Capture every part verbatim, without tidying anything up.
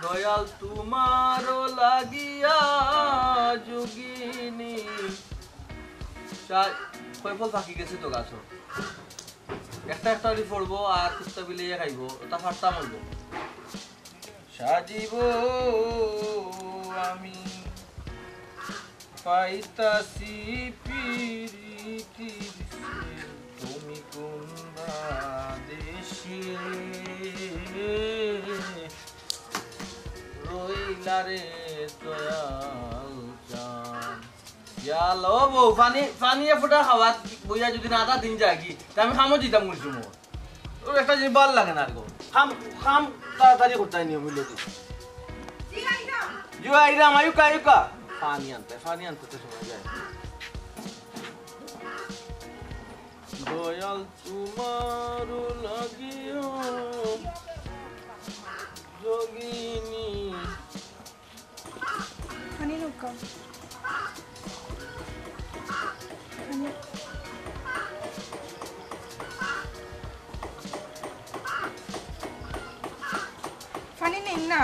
দয়াল তোমারও লাগিয়া যোগিনী। চা-, কয়ফল ফাকি গেছে তো গাছো। একটা একটা করি পড়বো আর কুত্তা বিলে খাইবো, ওটা ফাটতা মরবো। সাজিব আমি পাইতাছি পিরিতির সেল, তুমি কোন বা দেশে রইলা রে দয়াল চান। ইয়া আল্লাহ, ও বউ, পানি, পানি এক ফুটা খাওয়াত বইয়া যদি না আধা দিন যাগি, তে আমি কামো দিতাম কইছি মোর। ওর একটা জিনিস ভালা লাগে না আর গো। কাম, কাম তাড়াতাড়ি করতে হয় নিয়ম হইলে কি? জি, আইরাম। জি, আইরাম, আয়ুকা, আয়ুকা। পানি আনতে, পানি আনতে তো সময় যায়। দয়াল তোমার লাগিও যোগিনী। পানি নৌকা। পানি। পানি নেই না।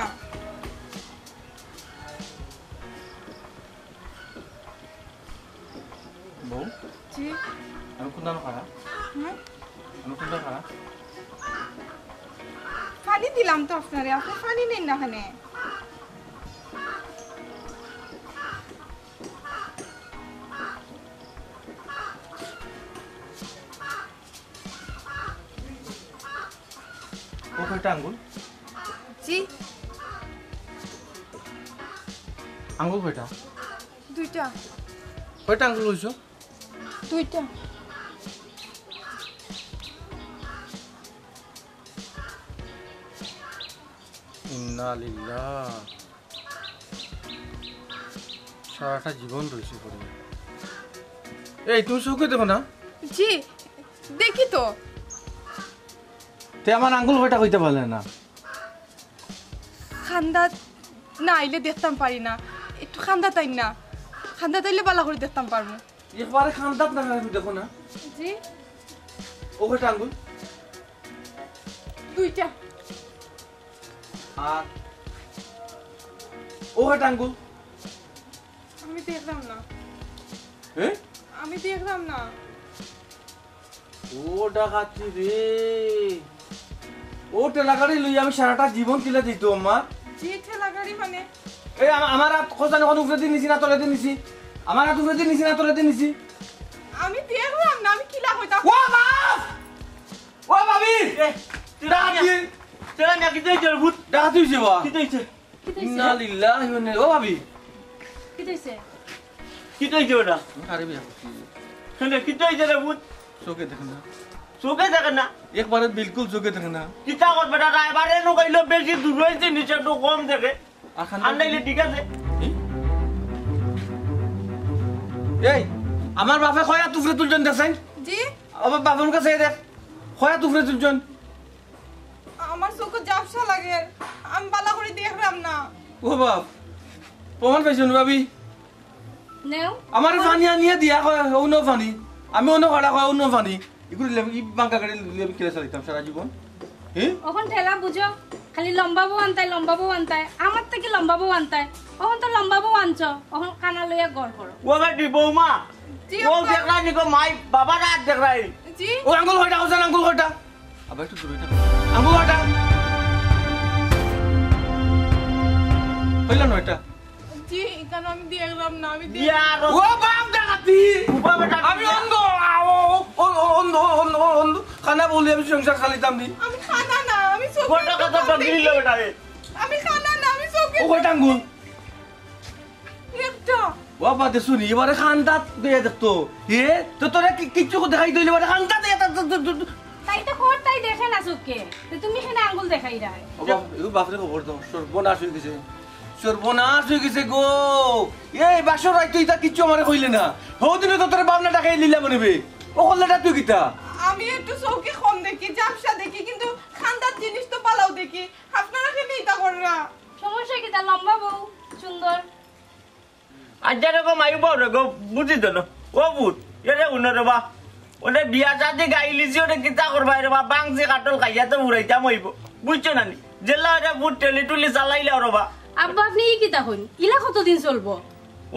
বউ, জি। আমি কোন দাম খারা? হুম? আমি কোন দাম খারা? পানি দিলাম তো আপনারে, আপনি পানি নেন না কেনে? ও কয়টা আঙ্গুল? জি। আঙ্গুল কয়টা? দুইটা। কয়টা আঙ্গুল হইছো? দুইটা। ইন্না লিল্লাহ। সারাটা জীবন রইছে পড়ে। এই, তুমি চোখে দেখো না? জি, দেখি তো। তে আমার আঙ্গুল কয়টা কইতে পারলে না? খান্দাত না আইলে দেখতাম পারি না, একটু খান্দাত আইন না, খান্দাত আইলে বালা করি দেখতাম পারমু। একবারে খান্দাত না, তুমি দেখো না? জি। ও কয়টা আঙ্গুল? দুইটা। আর ও কয়টা আঙ্গুল? আমি দেখলাম না। হ্যাঁ? আমি দেখলাম না। ও ডাকাতি রে। ও ঠেলা গাড়ি লইয়া আমি সারাটা জীবন কিলা দিত আমার। যে ঠেলা গাড়ি মানে? এই আমা-, আমার হাত খোঁজা যখন উপরে দিয়ে নিছি না তলে দিয়ে নিছি? আমার হাত উপরে দিয়ে নিছি না তলে দিয়ে নিছি? আমি দেখলাম না, আমি কিলা হইতাম? ও বাপ! ও ভাবি! এ, তুই ডাকাতি! তুই না কিতা হইছে রে ভূত? ডাকাতি হইছে বা? কিতা হইছে? কিতা হইছে? ইন্না লিল্লাহি ওয়া ইন্না, ও ভাবি! কিতা হইছে? কিতা হইছে ওটা? আরে বিয়া করছি। কেনে, কিতা হইছে রে ভূত? চোখে দেখে না। চোখে দেখে না? একবারে বিলকুল চোখে দেখে না। কিতা কর বেটা, রায়বারে নু কইলো বেশি দূর হইছে, নিচে একটু কম দেখে। আর খান আর নাইলে ঠিক আছে। এই? এই, আমার বাপে কয়া তুফরে তুলছইন দেখছইন? জি। আমার বাপের কাছে এই দেখ, কয়া তুফরে তুলছইন। আমার চোখে ঝাপসা লাগে, আমি বালা করি দেখলাম না। ও বাপ, প্রমাণ পাইছো নি ভাবি? নেও। আমার পানি আনিয়া দিয়া কয়, অউ নেও পানি। আমি অনো খাড়া কয়, অউ নেও পানি। ইগুলি লেবু, ই বাঙ্কা গাড়ি লেবু কিলা চালাইতাম সারা জীবন? হে? অখন ঠেলা বুঝো, খালি লম্বা বউ আনতায়, লম্বা বউ আনতায়। আমার থাকি লম্বা বউ আনতায়। অখন তো লম্বা বউ আনছো, অখন কানা লইয়া গড় করো। ও বেটি বৌমা, জি, ও আব্বা। দেখরা নিকো মাই, বাবার হাত দেখরাই। জি। ও আঙ্গুল কয়টা, ওজন আঙ্গুল কয়টা? আবার একটু দূরে থাকো। আঙ্গুল কয়টা? হইল নয়টা। জি, এখানে আমি দেখলাম না, আমি দেখ- ইয়ার ও বাপ ডাকাতি! উবা বেটা আমি অন্ধ, আ, ও, ও, ও, অন্ধ, অন্ধ, অন্ধ। কানা বলি আমি সংসার চালাইতাম নি। আমি কানা না, আমি চোখে গোটা কথা দেখি। বান্ধি দিল বেটা রে। আমি কানা না, আমি চোখে ও কয়টা আঙ্গুল? একটা। ও বাদে শুনি, এবারে কান্দাত দিয়ে দেখতো। এ, তো তোরা কি, কিচ্ছু দেখাই দিল, এবারে কান্দাত দিয়ে তো, তো, তো, তো, তাই তো খবর তাই দেখে না চোখে। তো তুমি কেনে আঙ্গুল দেখাইরায়? ও বাপ, ও বাপরে খবর দাও, সর্বনাশ হয়ে গেছে। সর্বনাশ হয়ে গেছে গো। এই বাসর রাইত তো ইতা কিচ্ছু আমারে কইলে না। হৌদিনে তো তোর বাপ না ডাকাই লিলা মনে বে। ও করলে এটা তুই কিতা? আমি একটু চোখে কম দেখি, ঝাপসা দেখি, কিন্তু কান্দাত জিনিস তো বালাউ দেখি। আপনারা কেনে ইতা কররা? সমস্যা কিতা? লম্বা বউ, সুন্দর। আচ্ছা রে গো, মাইউ বউ রে গো, বুঝি তো না। ও ভূত, এরে উনো রে বা। ওরে বিয়া শাদি গাইলিছি, ওরে কিতা করবা রে বা? বাংসি কাঠল খাইয়া তো উড়াইতাম অইবো। বুঝছো না নি? যেলা ওটা বুট টেলি টুলি চালাইলে ওর বা। আব্বা, আপনি ই কিতা কইন? ইলা কতদিন চলবো?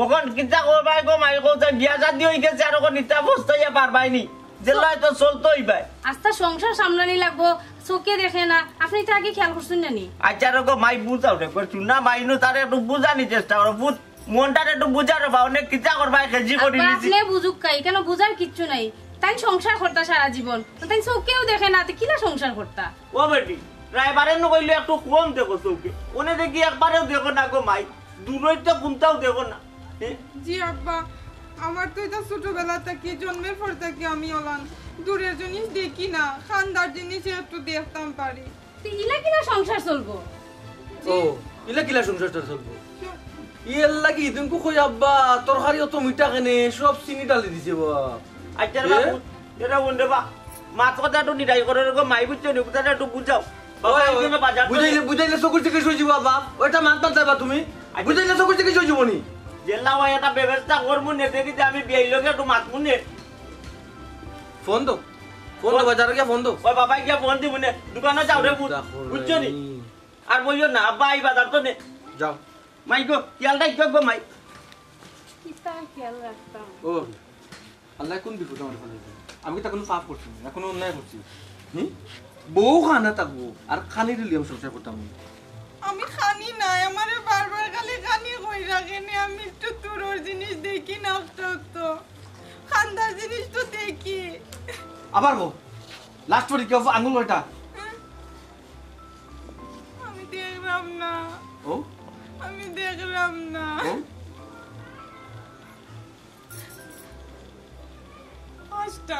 অখন কিতা করবায় গো মাই, কও যে বিয়া শাদি অই গেছে আর অখন ইতা পস্তাইয়া পারবায় নি। যেলা তো চলতো অইবায়। আস্তা সংসার সামলানি লাগবো, চোখে দেখে না। আপনি ইতা আগে খেয়াল করছইন না নি? আচ্ছা রে গো মাই, বুঝাও রে, কইছু না মাই নু, তারে একটু বুঝানি চেষ্টা করো। বুঝ, মনটারে একটু বুঝা রে বা, অনেক কিতা করবায়, খেজি করি আব্বা, নিছি। আপনি বুঝুক কাই, কেন বুঝার কিচ্ছু নাই। তাই সংসার করতা সারা জীবন, তাই চোখেও দেখে না, তে কিলা সংসার করতা? ও বেটি, ড্রাইভারে নু কইলে একটু কম দেখো চোখে, অনে দেখি একবারেও দেখো না গো মাই, দূরইতে কুন্তাও দেখো না। এ? জি আব্বা, আমার তো ইতা ছোটবেলা থাকি, জন্মের পর থাকি আমি অলান দূরের জিনিস দেখি না, খান্দার জিনিস একটু দেখতাম পারি। তে ইলা কিলা সংসার চলবো? ও, ইলা কিলা সংসার চলবো? ই এর লাগি ইদিনকু কই আব্বা, তরকারি অত মিঠা কেনে, সব চিনি ঢালি দিছে বা। আচ্ছা রে এ? বাবু, এরা বন্ধে বা, মাত কথা একটু নিরাই করে রে গো, মাই বুঝছো নি, কথা একটু বুঝাও। বাবা, ওই, ওই, একজনে বাজার করে বুঝাইলে, বুঝাইলে চকুর দিকে শুয়ে যাবো আব্বা। ওইটা মাত মাত যাবা তুমি। আচ্ছা। বুঝাইলে চকুর দিকে শুয়ে যাবো নি। জেলা ভাই একটা ব্যবস্থা করমু নে, দেখি যে আমি বিয়াই লগে একটু মাতমু নে। ফোন দাও। ফোন দাও, বাজারে গিয়া ফোন দাও। ওই বাবা গিয়া ফোন দিমু নে, দোকানো যাও রে, বুঝ-, চিন্তা করো বুঝছো নি? নি। আর বইও না, আব্বা আইবা, যার তো নে। যাও। মাই গো, খেয়াল রাখিও গো মাই। কিতা খেয়াল রাখতাম? ও, আল্লাহ কোন বিপদ আমার ফালাইছে? আমি কিতা কোনো পাপ করছি না, কোনো অন্যায় করছি? হুম? বউ খানা থাকবো, আর খানি দিলে আমি সংসার করতাম না। আমি খানি নাই, আমারে বারবার খালি খানি কই রাখেনি, আমি একটু দূরর জিনিস দেখি না, তো, তো। খান্দার জিনিস তো দেখি। আবার বউ, লাস্ট পরি কেউ আঙুল ওইটা। আমি দেখলাম না। ও? আমি দেখলাম না। ও? পাঁচটা।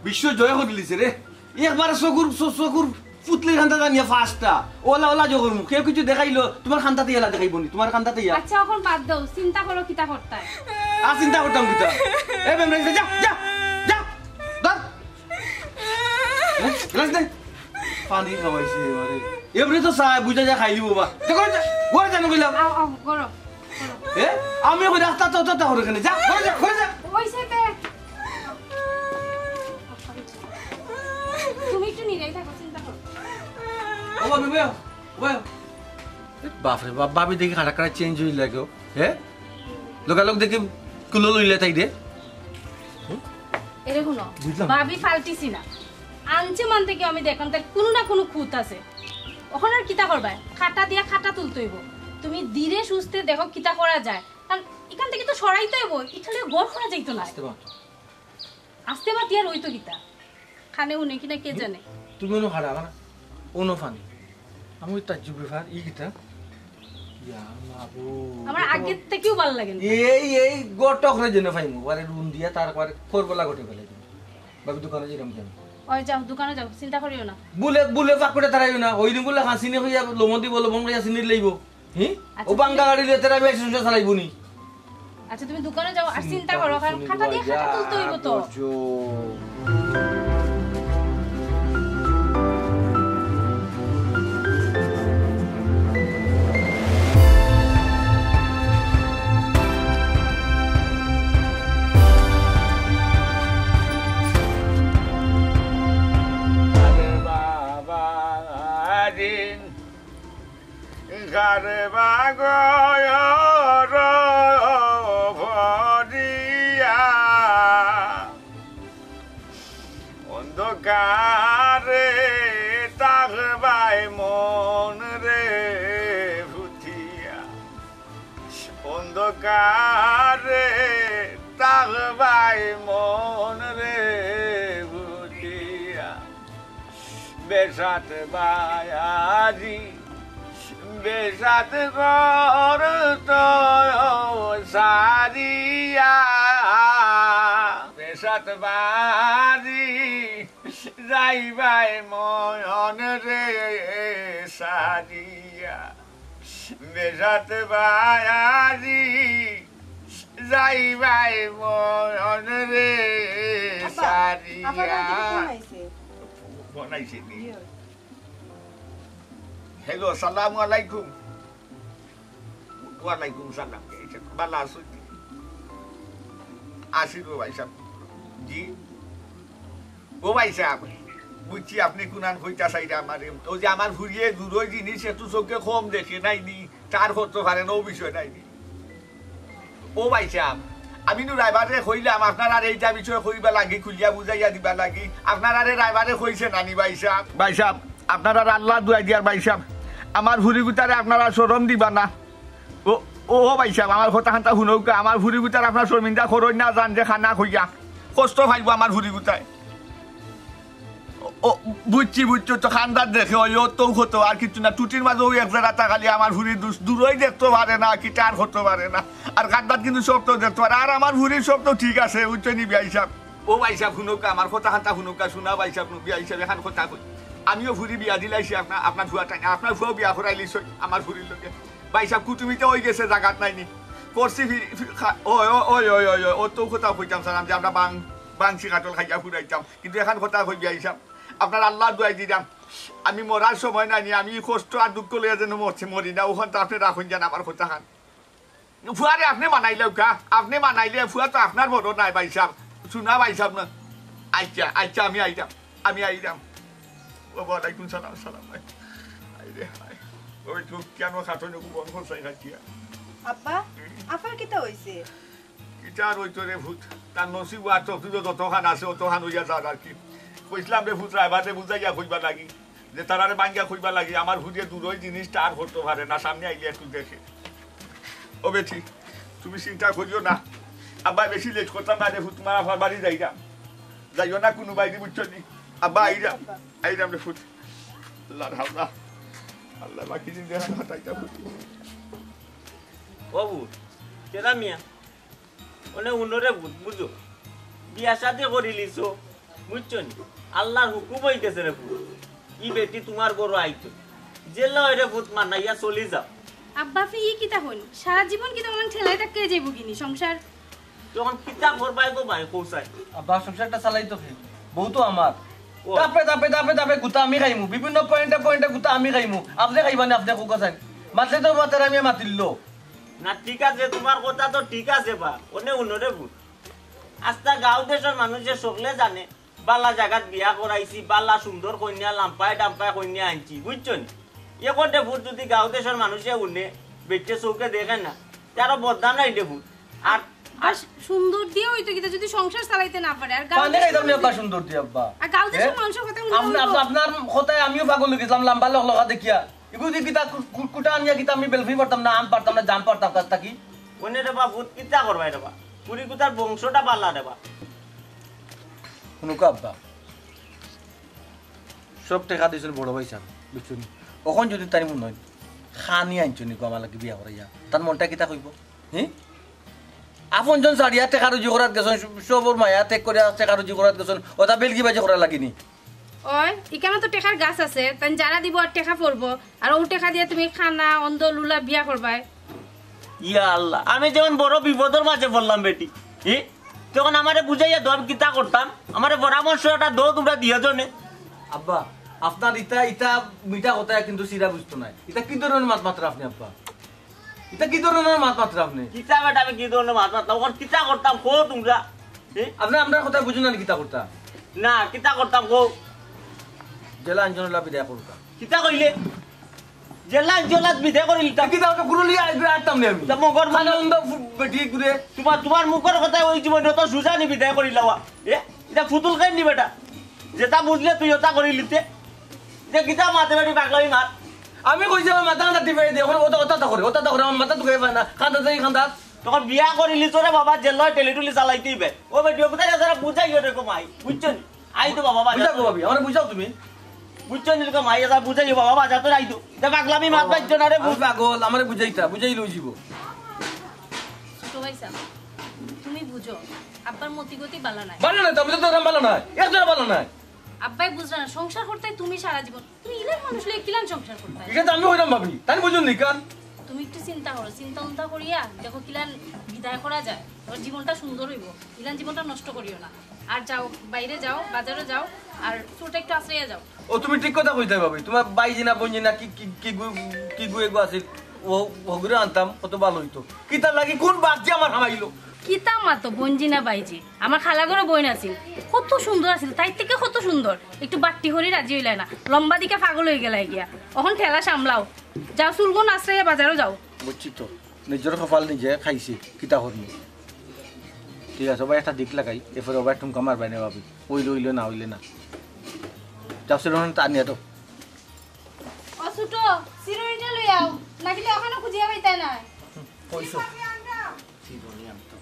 বিশ্ব জয় করিলিছে রে। একবারে চকুর, চ-, চকুর পুতলির কান্দাত আনিয়া পাঁচটা। ওলা, ওলা জয় করমু। কেউ কিছু দেখাইলো, তোমার কান্দাত ইলা দেখাইবো নি, তোমার কান্দাত ইয়া। আচ্ছা, অখন বাদ দেও, চিন্তা করো কিতা করতায়। আর চিন্তা করতাম কিতা? এ বেমরাইছে, যা, যা, যা, ধর। এ, গ্লাস দে। পানি খাওয়াইছে এবারে। এবারে তো চা বুঝা যায় খাইলি বাবা। তো ঘরে যা, ঘরে যা, নকইলাম। আও, আও, গরম, গরম। এ, আমি ওই রাস্তা তো, তো, তো, ঘরে কেনে? যা, ঘরে যা, ঘরে যা। ওই সাইডে। তুমি একটু নিরাই থাকো, চিন্তা করো। ও ভাবি, বইও, বইও। বাপরে বাপ, ভাবি দেখি খাটা খাটা চেঞ্জ হইল লাগে। হে? লগালগ দেখি কুলো লইলে তাই রে। এরে হুনো, বুঝলাম। ভাবি ফাল্টিছি না। আনছে মান থাকি আমি দেখলাম, তার কোনো না কোনো খুঁত আছে। অখন আর কিতা করবায়? খাটা দিয়া খাটা তুলতে হইব। তুমি ধীরে সুস্থে দেখো কিতা করা যায়। কারণ এখান থাকি তো সরাইতে হইব, এখানে ঘর করা যাইতো না। আস্তে মাত। আস্তে মাত ইয়ার হইতো কিতা? খানে উনে কিনা কে জানে? তুমি অনো খাড়া, খাড়া। অনো ফানি। আমি ওই তাজ্জুব ব্যাপার, ই কিতা? ইয়া মাবুদ। আমার আগের থাকিও ভালো লাগে না। এই, এই গটক রে জেনে ফাইমু, বারে রুম দিয়া তার বারে খোরবলা গটে ফেলে দিমু। ভাবি দোকানো যাইরাম কেনে? ওই যাও, দোকানো যাও, চিন্তা করিও না। বুলে, বুলে ফাঁক করে তারাইও না। ওই দিন বুলে হাসিনে কইয়া লবণ দিব, লবণ কইয়া চিনি লইব। হি? আচ্ছা, ও বাঙ্গা তুমি গাড়ি লিয়ে তারা বেশ সংসার চালাইব নি? আচ্ছা, তুমি দোকানো যাও আর চিন্তা করো, কারণ খাটা দিয়া খাটা তুলতে হইব তো। আরে বাবা, দিন কার বাগর ভরিয়া, অন্ধকারে তাকবায় মন রে ফুটিয়া, অন্ধকারে তাকবায় মন রে ফুটিয়া। বেসাত বায়াজি, বেসাত ঘর তো সারিয়া। বেসাত বায়াজি, যাইবায় মন রে সারিয়া। বেসাত বায়াজি, যাইবায় মন রে আব্বা, সারিয়া। আপনার বাড়ি থেকে ফোন আইছে। ফোন আইছে নি? জি। হ্যালো, সালামু আলাইকুম। ওয়ালাইকুম সালাম। এই যে, ভালা আছো নি? আসি গো ভাই সাহেব। জি। ও ভাই সাহেব, বুঝছি আপনে কুনান কইতা চাইরা আমারে। অউ যে আমার ফুড়িয়ে দূরই জিনিস একটু চউখে কম দেখে নায়নি, তার করতো পারে না, অউ বিষয় নায়নি। ও ভাইসাব, আমি নু রায়বারে কইলাম আপনারারে ইটা বিষয় কইবার লাগি, খুলিয়া বুঝাইয়া দিবার লাগি। আপনারারে রায়বারে কইছে নানি ভাইসাব? ভাইসাব, আপনারার আল্লার দুয়াই দিয়ার ভাইসাব, আমার ফুড়িগুতারে আপনারা শরম দিবা না। ও, ও, ও ভাইসাব, আমার কথা খানতা হুনউক্কা, আমার ফুড়িগুতারে আপনারা শরমিন্দা করইন না, জান যে খানা কইয়া কষ্ট পাইবো আমার ফুড়িগুতায়। ও, ও, বুঝছি, বুঝছি, তো খান্দাত দেখে, ওই ও তো কত আর কিচ্ছু না, টুটির মাঝে ওই এক জায়গাটা খালি আমার ফুড়ি দুষ, দূরই দেখতো পারে না, কিতা আর করতো পারে না। আর খান্দাত কিন্তু সব তো দেখতো পারে, আর আমার ফুড়ির সব তো ঠিক আছে, বুঝছো নি ভাইসাব? ও ভাইসাব, হুনউক্কা, আমার কথা খানতা হুনউক্কা, হুনা ভাইসাব, নু ভাইসাব, এখান কথা কই। আমিও ফুড়ি বিয়া দিলাইছি আপনার, আপনার ফুয়াটারে, আপনার ফুয়াও বিয়া করাইলিছইন আমার ফুড়ির লগে। ভাইসাব, কুটুমিতে ওই গেছে, জাগাত নাইনি। করছি ফির, ফির, খা-, ওই, ওই, ওই, ওই, ওই, ওই, ও তো কথা কইতাম চাইরাম যে আমরা বাং-, বাংশি কাটল খাইয়া ফুরাইতাম। কিন্তু এখান কথা কই ভাইসাব, আপনার আল্লার দুয়াই দিলাম, আমি মরার সময় নায়নি, আমি কষ্ট আর দুঃখ লইয়া যেন মরছি, মরি না, অখান তো আপনে রাখইন যান আমার কথা খান। ফুয়ারে আপনে মানাইলাউক্কা, আপনে মানাইলে ফুয়া তো আপনার বড় নায় ভাইসাব, হুনা ভাইসাব না। আচ্ছা, আচ্ছা, আমি আইরাম, আমি আইরাম। ও, ওয়ালাইকুম সালাম, সালাম ভাই। আইরে, আই। ওই তো কেন খাটো নিয়ে বন্ধ করছে খাচ্ছিয়া? আব্বা, আফার কিতা অইছে? ইটা আর ওই তো রে ফুত, তার নসিব আর তকদিরো যতখান আছে অতখান অইয়া যার আর কি। কইছিলাম রে ফুত, রায়বারে বুঝাইয়া কইবার লাগি, যে তারারে ভাঙ্গিয়া কইবার লাগি, আমার ফুড়িয়ে দূরই জিনিস তার করতো পারে না, সামনে আইলে একটু দেখে। ও বেটি, তুমি চিন্তা করিও না, আব্বা বেশি লেট করতাম না রে ফুত, তোমার আফার বাড়ি যাইরাম, যাইও না কুনু বাইরে, বুঝছো নি? আব্বা আইরাম, আইরাম রে ফুত। আল্লার হাওলা, আল্লাহ বাকি দিন দেখা খাতাইতা ফুত। ও ফুত, কেডা মিয়া? অনে হুনো রে ফুত, বুঝো। বিয়া শাদি করিলিছো, বুঝছো নি? আল্লার হুকুম অই গেছে রে ফুত। ই বেটি তোমার ঘরো আইতো। যেলা অয় রে ফুত মানাইয়া চলি যাও। আব্বা, আপনে ই কিতা কইন? সারা জীবন কিতা অলান ঠেলায় ধাক্কায় যাইবো গিনি সংসার? তখন কিতা করবায় গো ভাই, কও চাই? আব্বা, সংসারটা চালাইতো কে? বউ তো আমার। ও। ধাপে ধাপে ধাপে ধাপে গুতা আমি খাইমু, বিভিন্ন পয়েন্টে পয়েন্টে গুতা আমি খাইমু। আপনে খাইবা না, আপনে কউক্কা চাইন। মাতলে তো মাতের, আমি মাতিল্লো। না, ঠিক আছে, তোমার কথা তো ঠিক আছে বা। অনে হুনো রে ফুত। আস্তা গাঁও দেশর মানুষে সকলে জানে, বালা জাগাত বিয়া করাইছি, বালা সুন্দর কইন্যা, লাম্পায় ডাম্পায় কইন্যা আনছি, বুঝছো নি? এখন রে ফুত যদি গাঁও দেশর মানুষে হুনে, বেটিয়ে চউখে দেখে না, তে আরো বদনাম নায় রে ফুত। আর আর সুন্দর দিয়া অইতো কিতা যদি সংসার চালাইতে না পারে? আর গাঁও পানি দেশর খাইতাম নি মানুষ আব্বা, সুন্দর দিয়া আব্বা? আর গাঁও দেশর এ? মানুষর কথা হুনলে আপনা-, অইতো? আপনা-, আপনার কথায় আমিও পাগল অই গেছিলাম, লাম্বা লকলকা দেখিয়া। ইগু দি কিতা কু-, কু-, কুটা আনিয়া কিতা আমি বেলফি পারতাম না, আম পারতাম না, জাম পারতাম কাছ থাকি। অনে রে বা, ফুত কিতা করবায় রে বা? ফুড়িগুতার বংশটা বালা রে বা। হুনুক্কা আব্বা, সব টেকা দিছইন বড় ভাইসাব, বুঝছো নি? অখন যদি তাইন মনো অয় খানি আনছো নি গো আমার লাগি বিয়া করাইয়া, তার মনটা কিতা কইবো? হি? আপনজন ছাড়িয়া টেকা রুজি করাত গেছইন, সবর মায়া ত্যাগ করিয়া টেকা রুজি করাত গেছইন, অতা বেলগিবাজি করা লাগি নি? ওই, ইখানো তো টেকার গাছ আছে, তাইন যারা দিবো আর টেকা পড়বো, আর অউ টেকা দিয়া তুমি কানা, অন্ধ, লুলা বিয়া করবায়। ইয়া আল্লাহ, আমি যেমন বড় বিপদর মাঝে পড়লাম বেটি, হি? তখন আমারে বুঝাইয়া দেও, আমি কিতা করতাম? আমারে পরামর্শ একটা দেও তোমরা দুইজনে। আব্বা, আপনার ইতা, ইতা মিঠা কথা কিন্তু সিরা বুঝতো নায়। ইতা কি ধরনের মাত মাতরা আপনে আব্বা? ইতা কি ধরনের মাত মাতরা আপনে? কিতা বেটা, আমি কি ধরনের মাত মাতলাম? অখন কিতা করতাম কও তোমরা? হি? আপনে আমরার কথা বুঝইন না নি, কিতা করতা? না, কিতা করতাম কও? যেলা আনছইন অলা বিদায় করতা। কিতা কইলে? যেলা আনছইন অলা বিদায় করিলিতাম। কিতা করতা? কুরুলিয়া আইবে আরতাম নি আমি। তা মগর খালি মগর অন্ধ ফু-, বেটি ঘুরে। তোমার, তোমার মুখর কথায় ওই জীবনে তো সুজা নি বিদায় করিলাওয়া। এ? ইতা ফুতুল খাইন নি বেটা? যেটা বুঝলে তুই ওটা করিলিতে। ইতা কিতা মাতে বেটি পাগলামি মাত। আমি কইছি আমার মাথা কান্দা টিপাই দে, অখন অতা, অতা করে, অতা করে, আমার মাথা দুখাই পায় না, কান্দা দেই কান্দা। তখন বিয়া করিলিছো রে বাবা, জেলয় টেলিটুলি চালাইতে অইবে। ও বেটি, ও কোথায় গেছে রে? বুঝাইও রে গো মাই, বুঝছো নি? আই তো বাবা, বাজার বুঝাও গো ভাবি, আমারে বুঝাও তুমি। বুঝছো নি গো মাই, এটা বুঝাইও বাবা, বাজার তো আই তো। এটা পাগলামি মাত বাজছো না রে, আমি বুঝ। পাগল, আমারে বুঝাইতা, বুঝাইলে অইযিবো। ছোট ভাইসাব, তুমি বুঝো, আব্বার মতিগতি বালা নাই। বালা নাই তো, আমি তো তোর বালা নাই, একদম বালা নাই। আব্বায় বুঝরা না, সংসার করতায় তুমি সারা জীবন। তুমি ইলান মানুষ লইয়া কিলান সংসার করতায়? ইখান তো আমি অইরাম ভাবি, তাইন বুঝইন নি ইখান? তুমি একটু চিন্তা করো, চিন্তা উন্তা করিয়া দেখো কিলান বিদায় করা যায়, তোমার জীবনটা সুন্দর অইবো। ইলান জীবনটা নষ্ট করিও না। আর যাও, বাইরে যাও, বাজারো যাও, আর চুলটা একটু আছড়াইয়া যাও। ও, তুমি ঠিক কথা কইতায় ভাবি, তোমার ভাইজি না বইনজি না কি, কি, কি গু-, কি গু এগু আছিল, ও, হগুরে আনতাম, কত ভালা অইতো। কিতার লাগি, কোন বাপ যে আমার হামাইলো? কিতা মাতো, বইনজি না বাইজি? আমার খালাঘরো বইন আছিল, কত সুন্দর আছিল, তাইর থাকি কত সুন্দর। একটু বাট্টি করি রাজি অইলায় না, লম্বা দেখিয়া পাগল অইগেলায় গিয়া। অখন ঠেলা সামলাও, যাও চুলগুন আছড়াইয়া বাজারো যাও। বুঝছি তো, নিজর কপাল নিজে খাইছি, কিতা করমু? ঠিক আছে, ওবা একটা দিক লাগাই, এরপরে ওবা ঠুমকা মারবায় নে ভাবি, অইলে অইলে, না অইলে না। যাও, সেরকম আনিয়া তো। ও ছোট, চিরুনিটা লই আও, না কিতা অখানো খুঁজিয়া পাইতায় নায়। কইছো। চিরুনি আনতো।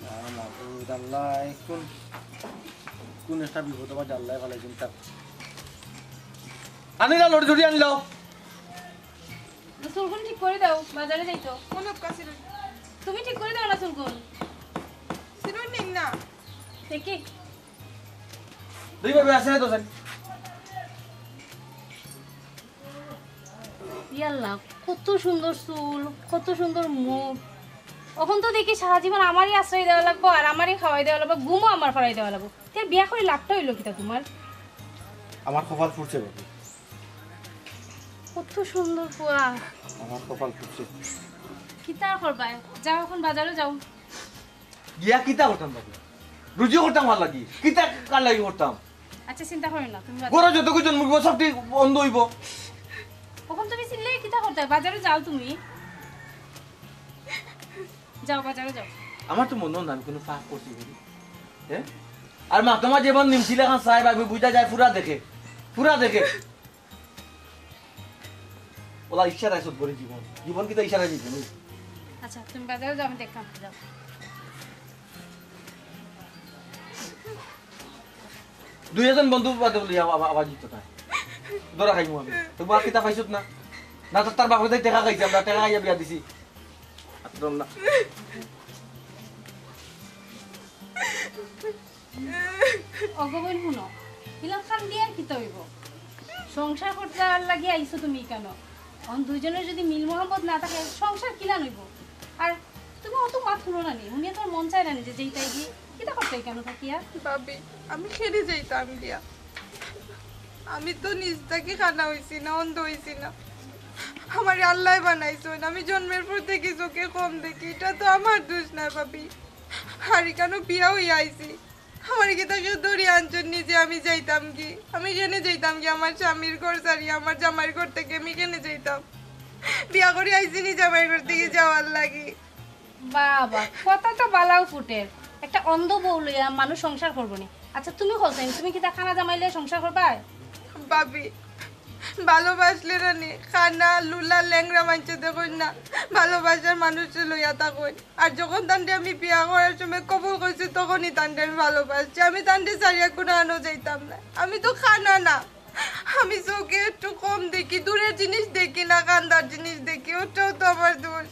আ, মাবুদ আল্লাহ, কোন, কোন একটা বিপদ আবার আল্লাহ ভালো চিন্তা। আনিলা লড়ি জুড়ি আনলো। চুলগুন ঠিক করি দাও, বাজারে যাইতো। মনে কাছে রই। তুমি ঠিক করি দাও না চুলগুন। চিরুনি না। দেখি। দুই ভাবে আছে না তো স্যার? ইয়াল্লা, কত সুন্দর চুল, কত সুন্দর মুখ। অখন তো দেখি সারা জীবন আমারই আশ্রয় দেওয়া লাগবো, আর আমারই খাওয়াই দেওয়া লাগবো, ঘুমও আমার করাই দেওয়া লাগবো। তে বিয়া করি লাভটা অইলো কিতা তুমার? আমার কপাল ফুটছে ভাবি। কত সুন্দর ফুয়া। আমার কপাল ফুটছে। কিতা আর করবায়? যাও, অখন বাজারো যাও। গিয়া কিতা করতাম ভাবি? রুজি করতাম কার লাগি? কিতা কার লাগি করতাম? আচ্ছা, চিন্তা করিও না, তুমি বাজারো ঘরো যতগু জন্মইবো, সবটি অন্ধ অইবো। অখন তুমি চিল্লাইয়া কিতা করতায়? বাজারো যাও তুমি। যাও, বাজারো যাও। আমার তো মনে অয় না আমি কুনু পাপ করছি বলে। হ্যাঁ? আর মা, তুমার যেমন নিমছিল অখন সাহেব, আমি বুঝা যায় পুরা দেখে। পুরা দেখে। ওলা ইশারায় সব করে জীবন। জীবন কিতা ইশারায় জীবন? আচ্ছা, তুমি বাজারো যাও, আমি দেখতাম। যাও। দুই এজন বন্ধু বাদে বলি আবার, আবার জিততো তাই। ধরা খাইমু আমি। তো বাকি তা পাইছত না। না তো তার বাপে তাই টেকা খাইছে, আমরা টেকা খাইয়া বিয়া দিছি। আর তো না। অগো বইন হুনো, ইলান কান্দিয়া আর কিতা অইবো? সংসার করতার লাগি আইছো তুমি কেনে? অখন দুইজনর যুদি মিল মহব্বত না থাকে, সংসার কিলান অইবো? আর তুমি অত মাত হুনো না নি, হুনিয়া তুমার মন চায় না নি যে যেইতায় গি, কিতা করতায় কেনে থাকিয়া? ভাবি, আমি কেনে যাইতাম গিয়া? আমি তো নিজ থাকি কানা অইছি না, অন্ধ অইছি না। আমারে আল্লায় বানাইছইন, আমি জন্মের পর থাকি চোখে কম দেখি, ইটা তো আমার দোষ নায় ভাবি। আর ইকানো বিয়া অইয়া আইছি, আমারে কিতা কেউ ধরি আনছইন নি যে আমি যাইতাম গি? আমি কেনে যাইতাম গি? আমার স্বামীর ঘর ছাড়ি, আমার জামাইর ঘর থাকি আমি কেনে যাইতাম? বিয়া করি আইছি নি জামাইর ঘর থাকি যাওয়ার লাগি। বাবা, কথা তো বালাউ ফুটের। একটা অন্ধ বউ লইয়া মানুষ সংসার করবো নি? আচ্ছা, তুমি কও চাইন, তুমি কিতা কানা জামাই লইয়া সংসার করবায়? ভাবি, ভালোবাসলে না নি, কানা, লুলা, ল্যাংড়া মানষে দেখইন না, ভালোবাসার মানুষরে লইয়া থাকইন। আর যখন তানরে আমি বিয়া করার সময় কবুল করছি, তখনই তানরে আমি ভালোবাসছি। আমি তানরে ছাড়িয়া কুনানো যাইতাম না। আমি তো কানা না, আমি চোখে একটু কম দেখি, দূরের জিনিস দেখি না, কান্দার জিনিস দেখি, ওটাও তো আমার দোষ।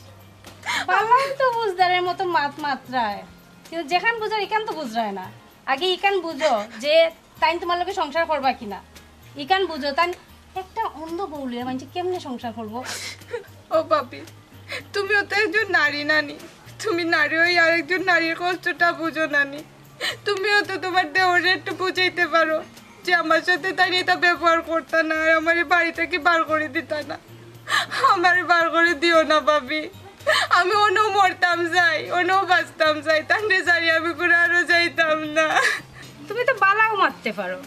বালাউ তো বুঝদারের মতো মাত মাতরায়, কিন্তু যেখান বুঝার ইখান তো বুঝরায় না। আগে ইখান বুঝো যে তাইন তুমার লগে সংসার করবা কিনা, ইখান বুঝো। তাইন একটা অন্ধ বউ লইয়া মানষে কেমনে সংসার করবো? ও ভাবি, তুমিও তো একজন নারী নানি, তুমি নারী অইয়া আরেকজন নারীর কষ্টটা বুঝো নানি। তুমিও তো তুমার দেওররে একটু বুঝাইতে পারো যে আমার সাথে তাইন ইতা ব্যবহার করতা না, আর আমারে বাড়ি থাকি বার করি দিতা না। আমারে বার করি দিও না ভাবি, আমি অনো মরতাম চাই, অনো বাঁচতাম চাই, তানরে ছাড়ি আমি কুনানো যাইতাম না। তুমি তো বালাউ মাততে পারো।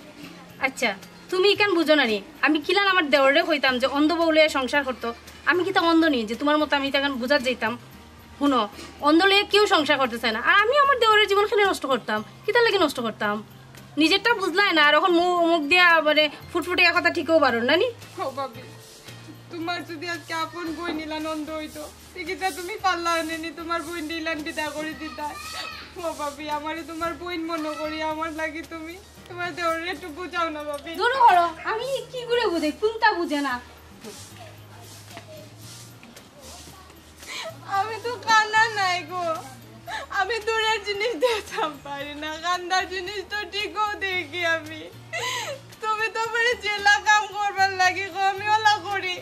আচ্ছা, তুমি ইখান বুঝো না নি, আমি কিলান আমার দেওররে কইতাম যে অন্ধ বউ লইয়া সংসার করতো? আমি কিতা অন্ধ নি যে তুমার মতো আমি ইখান বুঝাত যাইতাম? হুনো, অন্ধ লইয়া কেউ সংসার করতে চায় না। আর আমি আমার দেওরর জীবন কেনে নষ্ট করতাম? কিতার লাগি নষ্ট করতাম? নিজেরটা বুঝলায় না, আর অখন মু-, মুখ দিয়া মানে ফুটফুটে কথা ঠিকও পারো না নি? ও ভাবি, তুমার যুদি আজকে আপন বইন ইলান অন্ধ অইতো, তে কিতা তুমি পারলায় নি তুমার বইনরে ইলান বিদায় করি দিতায়? ও ভাবি, আমারে তুমার বইন মনো করি, আমার লাগি তুমি তুমার দেওররে একটু বুঝাও না ভাবি। দূর করো, আমি কি করে বুঝাই, কুনতা বুঝে না। আমি তো কানা নায় গো, আমি দূরের জিনিস দেখতাম পারি না, কান্দার জিনিস তো ঠিকও দেখি আমি। তুমি তো আমারে যেলা কাম করবার লাগি কও, আমি ওলা করি।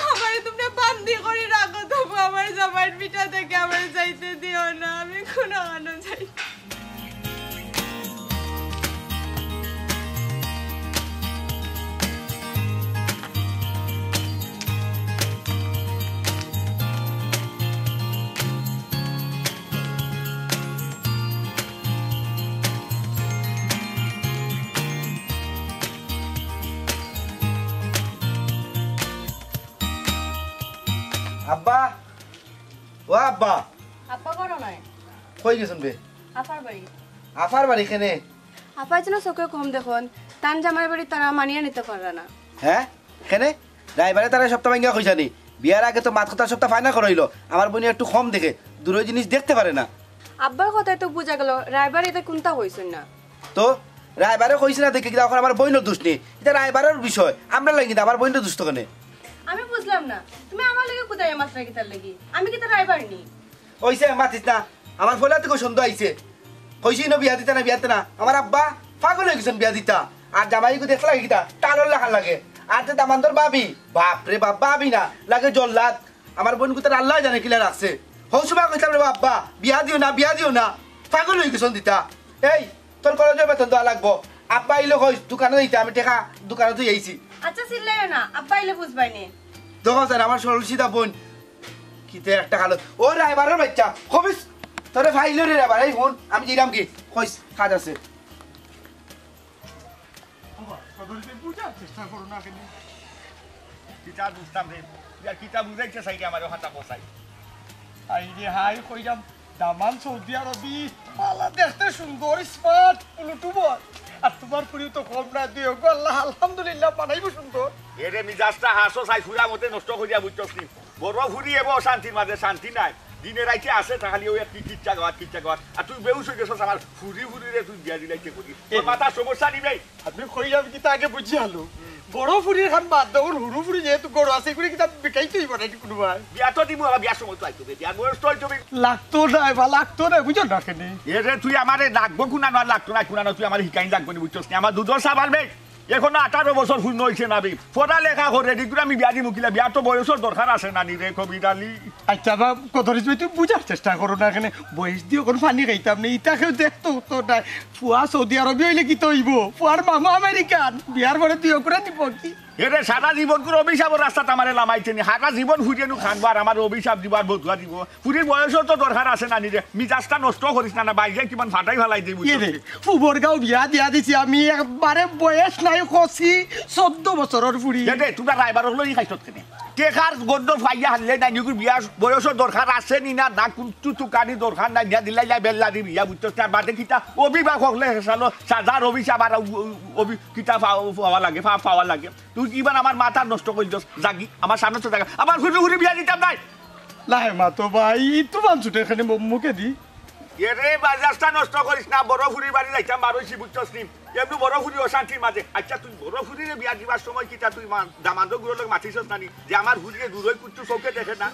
আমারে তুমরা বান্দি করি রাখো, তবু আমার জামাইর ভিটা থাকি আমারে যাইতে দিও না, আমি কুনানো যাই। আব্বা, ও আব্বা। আব্বা ঘরো নাই। কই গেছইন বে? আফার বাড়ি। আফার বাড়ি কেনে? আফায় যেন চউখে কম দেখইন, তান জামাইর বাড়ি তারা মানিয়া নিতা পাররা না। হে? কেনে? রায়বারে তারা সবটা ভাঙ্গিয়া কইছানি? বিয়ার আগে তো মাত-কথা সবটা final করাইলো, আমার বইনে একটু কম দেখে, দূরর জিনিস দেখতে পারে না। আব্বার কথায় তো বুঝা গেল রায়বারে ইতা কুন্তা কইছইন না। তো রায়বারে কইছি না দেখি কিতা, অখন আমার বইনর দুষ নি, ইতা রায়বারর বিষয়, আমরার লাগি কিতা, আমার বইনর দুষ তো কেনে? আমি বুঝলাম না, তুমি আমার লগে কুদাইয়া মাতরায় কিতার লাগি? আমি কিতা রায়বার নি? অইছে, মাতিস না, আমার ফলাতে কো সন্দেহ আইছে। কইছি না বিয়া দিতা না, বিয়া দিতা না, আমার আব্বা পাগল অই গেছইন বিয়া দিতা। আর জামাইগু দেখতে লাগে কিতা, তালর লাখান লাগে। আর তে দামান্দর ভাবি, বাপ রে বাপ, ভাবি না, লাগে জল্লাদ। আমার বইনগুতারে আল্লায় জানে কিলা রাখছে। হউ সময় কইতাম রে আব্বা, বিয়া দিও না, বিয়া দিও না, পাগল অই গেছইন দিতা। এই, তোর কলেজর বেতন দেওয়া লাগবো। আব্বা আইলে কইস, দোকানো যাইতা, আমি টেকা দোকানো থুই আইছি। আচ্ছা, চিল্লাইও না, আব্বা আইলে বুঝবায়নে। দেখো স্যার, আমার সরল সিধা বইন। কিতা একটা কালো। ও রায়বারর বাইচ্চা, খবিস, তোরে ফাইলো রে রায়বার, এই হুন, আমি যাইরাম কি? কইস, কাজ আছে। বাবা, সদরি, তুমি বুঝার চেষ্টা করো না কেনে? কিতা বুঝতাম রে? ইয়া কিতা বুঝাইতে চাইরে আমারে কথা কসাই? আই রে হাই, কইরাম, দামান সৌদি আরবি, বালা দেখতে সুন্দর, smart, পুলুটু বয়। আর তুমার ফুরিও তো কম না, দুইওগু আল্লায় আলহামদুলিল্লাহ বানাইবো সুন্দর। এরে মিজাজটা হাসো চাই ফুরা মতে নষ্ট করিয়া বুঝছস নি? বড় ফুরি এবো অশান্তির মাঝে শান্তি নাই। দিনে রাইতে আছে, তা খালি ওই এক কিচ্ছা গাওয়াত, কিচ্ছা গাওয়াত। আর তুই বেহুশ অই গেছস, আমার ফুরি ফুরিরে তুই বিয়া দিলাইতে করি। তোর মাথার সমস্যা নি বে? আমি কইরাম কিতা আগে বুঝিয়া লও। বড় ফুরির খান বাদ দেও, হুরু ফুরি যেহেতু ঘরো আছে, ইগুরে কিতা বিকাইতে অইবো না কুনুবায়? বিয়া তো দিমু, আবার বিয়ার সময় তো আইতো বে, বিয়ার বয়স তো আইতো বে। লাগতো না, এবার লাগতো না, বুঝো না কেনে? এরে তুই আমারে লাগবো কুনানো আর লাগতো না কুনানো, তুই আমারে হিকাইন লাগবো নি, বুঝছস নি? আমার দুধর সাবান বে, এখনো আঠারো বছর পূর্ণ অইছে না বে। পড়ালেখা করে, ডিগ্রি আমি বিয়া দিমু কিলা, বিয়ার তো বয়সর দরকার আছে না নি রে, কবির আলী? আচ্ছা বা, কত রিস ভাই, তুমি বুঝার চেষ্টা করো না কেনে, বয়স দিও কুন পানি খাইতাম না, ইতা কেউ দেখতো তো নাই। ফুয়া সৌদি আরবি অইলে কিতা অইবো? ফুয়ার মামা আমেরিকান, বিয়ার পরে দুইওগুরে দিবো কি? এরে সারা জীবন করে অভিশাপর রাস্তাত আমারে লামাইতে নি, সারা জীবন ফুরিয়ে নু খানবো আর আমারে অভিশাপ দিবো আর বদুয়া দিবো। ফুরির বয়সর তো দরকার আছে না নি রে, মিজাজটা নষ্ট করিস না, না বাইরে কিমান ফাটাই ফালাই দিবি। এরে, ফুবর গাঁও বিয়া দিয়া দিছি আমি, একবারে বয়স নাই কচি, চৌদ্দ বছরর ফুরি। এরে, তোমরা রায়বার হলো ই খাইছত কেনে? টেকার গন্ধ পাইয়া হারলে না, নিগুর বিয়ার বয়সর দরকার আছে নি না, না কুন্তা তুকানি দরকার নাই, বিয়া দিলাই লাই বেল্লা দি বিয়া, বুঝছস? তার বাদে কিতা অভিভাবক হকলে হেসালো, সাজার অভিশাপ আর অভি-, কিতা পাওয়া, পাওয়া লাগে, পা-, পাওয়া লাগে। তুই কিমান আমার মাথা নষ্ট করিছস, জাগি, আমার সামনে তো জাগা, আমার ফুরি ফুরি বিয়া দিতাম নায়। লাহে মা তো ভাই, ই তো মানছুটে এখানে মু-, মুখে দি। এরে, বাজারটা নষ্ট করিস না, বড় ফুরির বাড়ি যাইতাম, বারোইছি, বুঝছস নি? এমনি বড় ফুরি অশান্তির মাঝে। আচ্ছা, তুই বড় ফুরিরে বিয়া দিবার সময় কিতা তুই মা-, দামান্দগুরর লগে মাতিছস না নি? যে আমার ফুরিয়ে দূরই কুচ্ছু চোখে দেখে না।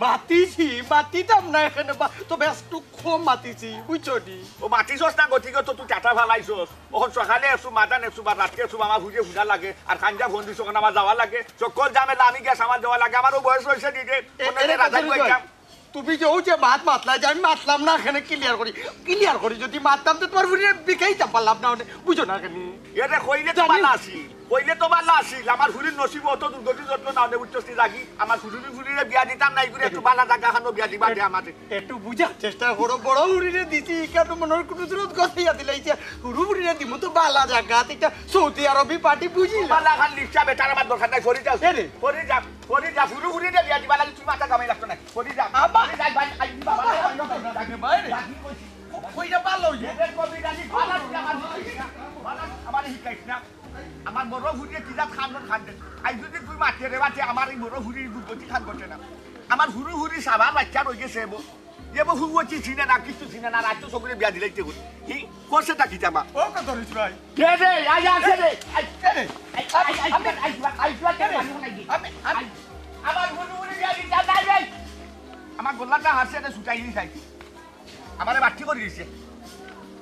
মাতিছি, মাতিতাম না এখানে বা-, তবে একটু কম মাতিছি, বুঝছো নি? ও মাতিছস না, গতিকে তো তুই টাটা ফালাইছস। অখন সকালে একশো মাদান, একশো বা রাত্রে একশো আমার ফুরিয়ে ফুরা লাগে। আর খাঞ্জা ফোন দিস, ওখানে আমার যাওয়া লাগে। সকল ঝামেলা আমি গিয়া সামাল দেওয়া লাগে। আমারও বয়স অইছে নি রে। এ-, ওখানে এরে রাজাই কথা কইতাম। তুমি যে ও যে মাত মাতলা, যে আমি মাতলাম না, এখানে clear করি, clear করি। যদি মাততাম তো তোমার ফুরিরে বিকাইতাম পারলাম না, মানে, বুঝো না কেনে? এটা কইলে তো জানি। ভালা আছিল, কইলে তো ভালা আছিল। আমার ফুরির নসিব অত দুর্গতি যত্ন না হলে বুঝছস নি, জাগি, আমার ফুরির ফুরিরে বিয়া দিতাম না, এগুলো একটু ভালা জাগা খানো বিয়া দিবা দে আমারে। একটু বুঝার চেষ্টা করো, বড় ফুরিরে দিছি, কেন মনে হয় কোনো সুরত গছিয়া দিলাইছে, হুরু ফুরিরে দিমু তো ভালা জাগা, এটা সৌদি আরবি পার্টি বুঝি না। ভালা খান লিপসা বেটার আমার দরকার নাই, সরি যাও, এ রে। সরি যাও। করি যা, ফুরু ফুরিরে বিয়া দিবা লাগি তুই মাথা কামাই লাগতো না। করি যা। আব্বা। করি যা, ভাই, আই, বাবা, আরে, আরে, আরে, আরে, আরে, আরে, আরে, আরে, কইরা ভালো অইছে। এদের কবি জানি, বালা তুই আমার শিখাইস না। বালা আমার শিখাইস না। আমার বড় ফুরিয়ে কি জাত খান্দন খান্দে। আই যদি তুই মাতিয়ে রে বাতে, আমার এই বড় ফুরির দুর্গতি খান ঘটে না। আমার ফুরু ফুরি সাবার বাচ্চা রয়ে গেছে, এবো। এবো ফুরু চিনে না, কিচ্ছু চিনে না, রাত তো সবরে বিয়া দিলাইতে করি। কি? করছে তা কিতা বা? ও কত রিস ভাই? কে রে? আই আছে রে। আই, কে রে? আই, আই, আই, আমি, আই, আই, আই, কে রে? আমি, আমি, আই, আমার গুনু গুনু গিয়া দিতা নাই রে। আমার গলাটা হাসে না ছুটাই দিছে। আমারে বাট্টি করি দিছে।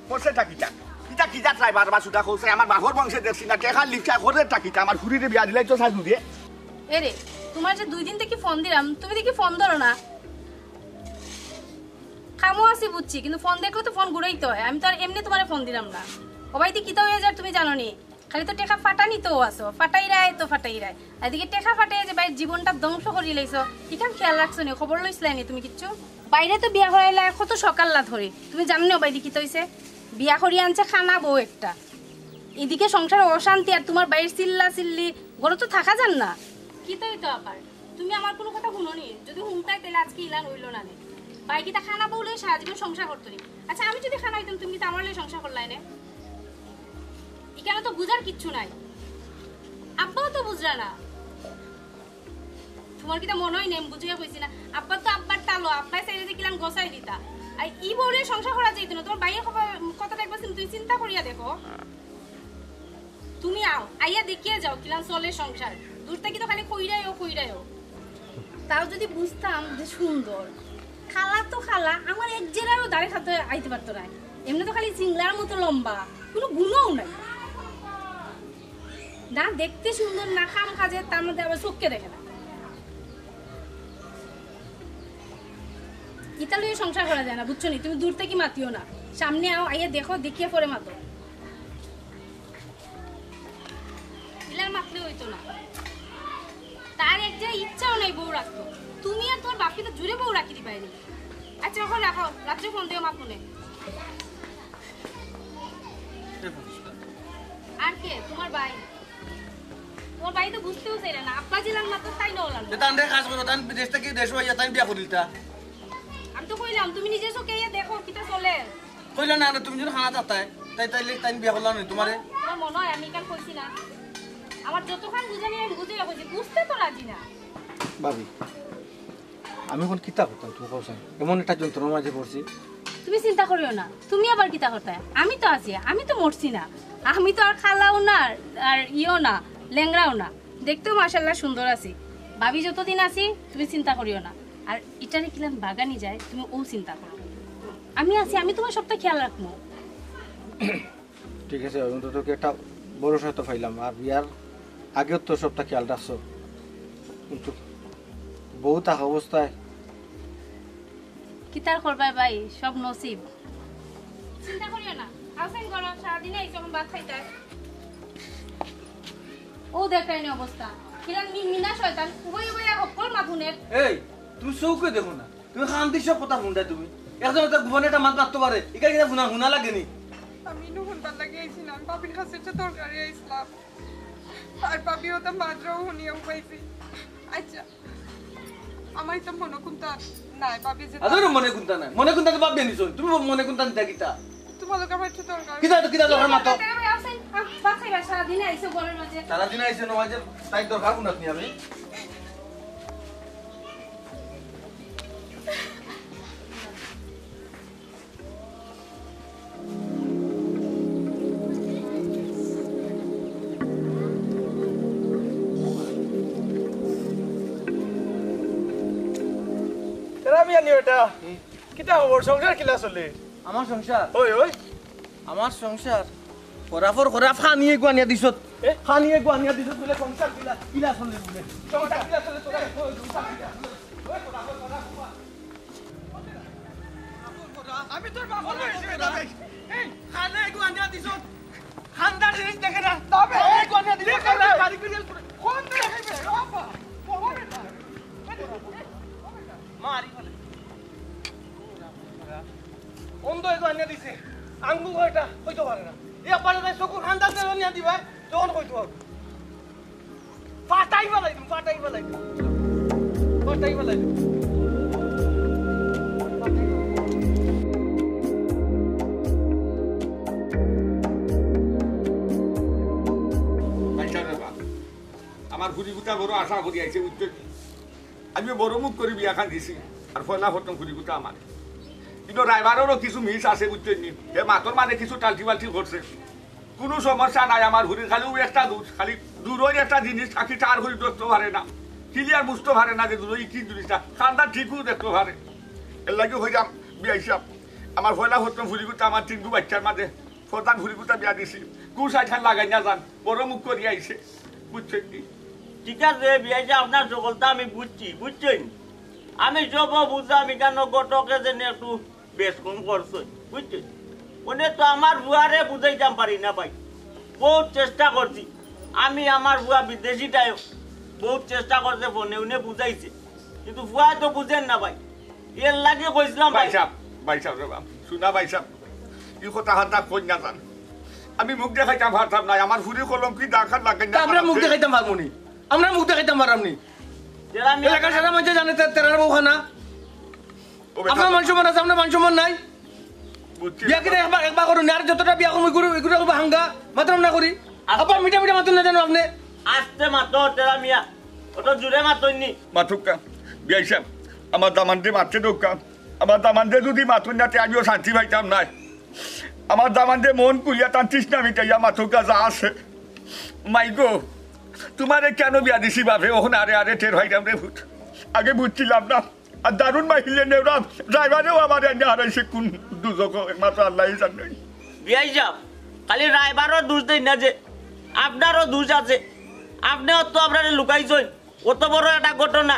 করছে তা কিতা? কিতা, কিতা ট্রাই বারবার ছুটা করছে? আমার বাপর বংশে দেখছি না, টেকা লিপসা করে তা কিতা? আমার ফুরিরে বিয়া দিলাই তো সাজু দিয়ে। এরে, তোমার যে দুই দিন থেকে ফোন দিলাম, তুমি দেখি ফোন ধরো না। কামো আছি বুঝছি, কিন্তু ফোন দেখলে তো ফোন ঘুরাইতে হয়। আমি তো আর এমনি তোমারে ফোন দিলাম না। ও ভাই, দি কিতা হয়ে যার তুমি জানো নি? খালি তো টেকা ফাটানি তো আছো, ফাটাইরায় তো ফাটাইরায়। আর এদিকে টেকা ফাটাই যে ভাইর জীবনটা ধ্বংস করি লাইছো, ইখান খেয়াল রাখছো নি? খবর লইছিলায় নি তুমি কিচ্ছু? বাইরে তো বিয়া করাইলায় কত সকাল রাত করি, তুমি জানো নি ও ভাই দি কিতা হইছে? বিয়া করি আনছে খানা বউ একটা, এদিকে সংসারে অশান্তি আর তোমার ভাইর চিল্লা চিল্লি, ঘরে তো থাকা যার না। কিতা হইতো আবার? তুমি আমার কুনু কথা হুনো নি? যুদি হুনতায়, তাইলে আজকে ইলান অইলো না নে। ভাই কিতা খানা বউ লইয়া সারা জীবন সংসার করতো নি? আচ্ছা, আমি যুদি খানা অইতাম, তুমি কিতা আমার লইয়া সংসার করলায় নে? ইখানো তো বুঝার কিচ্ছু নাই। আব্বাও তো বুঝরা না। তুমার কিতা মনো অয় না, আমি বুঝাইয়া কইছি না? আব্বা তো আব্বার তালো, আব্বায় চাইলে যে কিলান গছাই দিতা। আর ই বউরে সংসার করা যাইতো না। তুমার ভাইয়ে খবর, কথাটা একবার চিন-, তুমি চিন্তা করিয়া দেখো। তুমি আও, আইয়া দেখিয়া যাও কিলান চলে সংসার। দূর থাকি তো খালি কইরায়ও, কইরায়ও। তাও যুদি বুঝতাম যে সুন্দর, খালা তো খালা, আমার এক জেরারও দাড়ি খাতে আইতে পারতো না। এমনে তো খালি চিংড়ার মতো লম্বা, কুনু গুণও নাই। না দেখতে সুন্দর, না কাম কাজে, তার মধ্যে আবার চোখকে দেখে না। ইতা লইয়া সংসার করা যায় না, বুঝছো নি? তুমি দূর থাকি মাতিও না, সামনে আও, আইয়া দেখো, দেখিয়া পরে মাতো। ইলান মাতলে অইতো না। তার এক যে ইচ্ছাও নাই বউ রাখতো। তুমি আর তুমার বাপে তো জুরে বউ রাখি দিবায় নি। আচ্ছা, অখন রাখো, রাত্রে ফোন দিও মাতমুনে। আর কে? তুমার ভাই। তুমার ভাই তো বুঝতেও চাইরা না। আব্বা যেলান মাতো তাইন অলান। তে তানরে কাজ করো, তান বিদেশ থাকি দেশো আইয়া তাইন বিয়া করিলতা। আমি তো কইলাম, তুমি নিজে চোখে আইয়া দেখো, কিতা চলে। কইলা না, না, তুমি যদি খানা চাতায়, তাই তাইলে তাইন বিয়া করলা নি তুমারে? তুমার মনো অয় আমি ইখান কইছি না? আমার যতখান বুঝানি আমি বুঝাইয়া কইছি, বুঝতে তো রাজি না। ভাবি, আমি অখন কিতা করতাম তুমি কও চাইন? এমন একটা যন্ত্রণার মাঝে পড়ছি। তুমি চিন্তা করিও না, তুমি আবার কিতা করতায়? আমি তো আছি, আমি তো মরছি না। আমি তো আর খালাও না, আর ইও না, লেংড়াও না। দেখতেও মাশাআল্লাহ সুন্দর আছি। ভাবি যতদিন আছি, তুমি চিন্তা করিও না। আর ইটারে কিলান বাগানি যায়, তুমি অউ চিন্তা করো। আমি আছি, আমি তুমার সবটা খেয়াল রাখমু। ঠিক আছে, অন্তত কি একটা ভরসা তো পাইলাম। আর বিয়ার আগেও তো সবটা খেয়াল রাখছো, কিন্তু বউ থাকা অবস্থায় কিতার করবায় ভাই, সব নসিব। চিন্তা করিও না, আছেন ঘরো, সারাদিন আইছো, অখন ভাত খাইতায়। অউ দেখরায়নি অবস্থা, কিলান মি-, মিনা শয়তান, উবাই উবাই হক্কল মাত হুনের। এই, তুমি চউখে দেখো না, তুমি কান্দি সব কথা হুনরায় তুমি। একজন একটা গোপনে একটা মাত মাততো পারে, ইখান কিতা হুনা, হুনা লাগেনি? আমি ইনো হুনবার লাগি আইছি না, আমি ভাবির কাছে একটা দরকারে আইছলাম। আর ভাবিও তো মাতরা হুনিয়া উবাইছি। আচ্ছা, আমার তো মনো কুন্তা নাই, ভাবি যে আদরে মনো কুন্তা নাই, মনো কুন্তা তো ভাবি নিছো, তুমি মনো কুন্তা নিতা কিতা? তুমার লগে আমার একটু দরকার। কিতা, কিতা দরকার মাতো? ভাত খাইবা, সারাদিন আইছো ঘরর মাঝে। সারাদিন আইছো না মাঝে, তাই দরকার কুন্তা নি আমি? এরা মিয়া নিও এটা। কিতা খবর? সংসার কিলা চলে? আমার সংসার? ওই, ওই। আমার সংসার? খরাফর খরাফ খানি এগু আনিয়া দিছত। এ? খানি এগু আনিয়া দিছত বুলে সংসার কিলা, কিলা চলে বুলে। সংসার কিলা চলে তোরা? ওই, সংসার কিলা চলে? ওই, খরাফর খরাফ। আমি তোর বাবা না, এই, খানে এগু আনিয়া দিছ। খানদার জিনিস দেখে না। তবে এই এগু আনিয়া দিছ, দেখে না। খানদার বাড়ি ফিরে এসে কোন দেখে রে? বাবা, বাবা রে। মারি ফেলে। অন্ধ এগু আনিয়া দিছে। আঙ্গুল কয়টা? কইতে পারে না। এ পারে না, চকুর খানদার নিয়া দিবা, তখন কইতে পারবো। ফাটাই ফালাই দিম, ফাটাই ফালাই দিম। ফাটাই ফালাই দিম। ভাইসাব রে বাপ, আমার ফুরিগুতা বড় আশা করি আইছে, বুঝছো? আমি বড় মুখ করি বিয়াখান দিছি, আর পয়লা প্রথম ফুরিগুতা আমার। কিন্তু রাইবাররও কিছু মিস আছে, বুঝছো নি? হে মাতর মাঝে কিছু টালটি বালটি করছে। কুনু সমস্যা নাই, আমার ফুরির খালি অউ একটা দুষ, খালি দুরর একটা জিনিস থাকি তার ফুরি দেখতো পারে না, clear বুঝতো পারে না যে দুরর কি জিনিসটা, খানদার ঠিকউ দেখতো পারে। এরলাগি কইরাম, বিয়াই সাব, আমার পয়লা প্রথম ফুরিগুতা আমার তিনগু বাইচ্চার মাঝে প্রধান ফুরিগুতা বিয়া দিছি, কুশ আইঠান লাগাই না যান, বড় মুখ করি আইছে, বুঝছইন নি? ঠিক আছে, বিয়াই সাব, আপনার সকলতা আমি বুঝছি, বুঝছইন? আমি সব বুঝলাম, ইখানো ঘটকে যেন একটু বেশ কম করছইন, বুঝছইন? অনে তো আমার ফুয়ারে বুঝাইতাম পারি না ভাই, বউত চেষ্টা করছি। আমি আমার ফুয়া বিদেশিটায় বউত চেষ্টা করছে, ফোনে উনে বুঝাইছে, কিন্তু ফুয়ায় তো বুঝের না ভাই। এরলাগি কইছলাম ভাই। ভাইসাব, ভাইসাব রে বাপ, হুনা ভাইসাব, ই কথা হান্তা কইন না যান। আমি মুখ দেখাইতাম পারতাম না, আমার ফুরি কলম কি ডাকাত লাগে না। তা আমরা মুখ দেখাইতাম পারমু নি? আমরা মুখ দেখাইতাম পারতাম নি? তেরা মিয়া। এলাকার সারা মানষে জানে তে-, তেরার বউ খানা। ও বেটা। আপনার মান সম্মান আছে, আপনার মান সম্মান নাই। বুঝছি। বিয়া কিনা একবার, একবার করুন, আর যতটা বিয়া করুন, এগুলো, এগুলো করবো হাঙ্গা, মাতলাম না করি। আব্বা, মিঠা মিঠা মাতুন না জানো আপনি? আস্তে মাতো, তেরা মিয়া। অত জোরে মাতইন নি। মাতুক্কা, বিয়াই সাব, আমার দামান্দে মাততে দৌক্কা। আমার দামান্দে যদি মাতইন না, তে আমিও শান্তি পাইতাম নায়। আমার দামান্দে মন খুলিয়া তান তৃষ্ণা মিটাইয়া মাতুক্কা যা আছে। মাই গো, তুমারে কেনে বিয়া দিছি বাপে, অখন আরে আরে টের পাইরাম রে পুত। আগে বুঝছিলাম না। আর দারুণ মাহিলে নেওরা, ড্রাইভারেও আমারে আনিয়া হারাইছে কোন দুজখো, একমাত্র আল্লাহই জানে। বিয়াই সাব, খালি ড্রাইভারর দোষ দেইন না যে, আপনারও দোষ আছে। আপনে অত আমরারে লুকাইছইন, অত বড় একটা ঘটনা,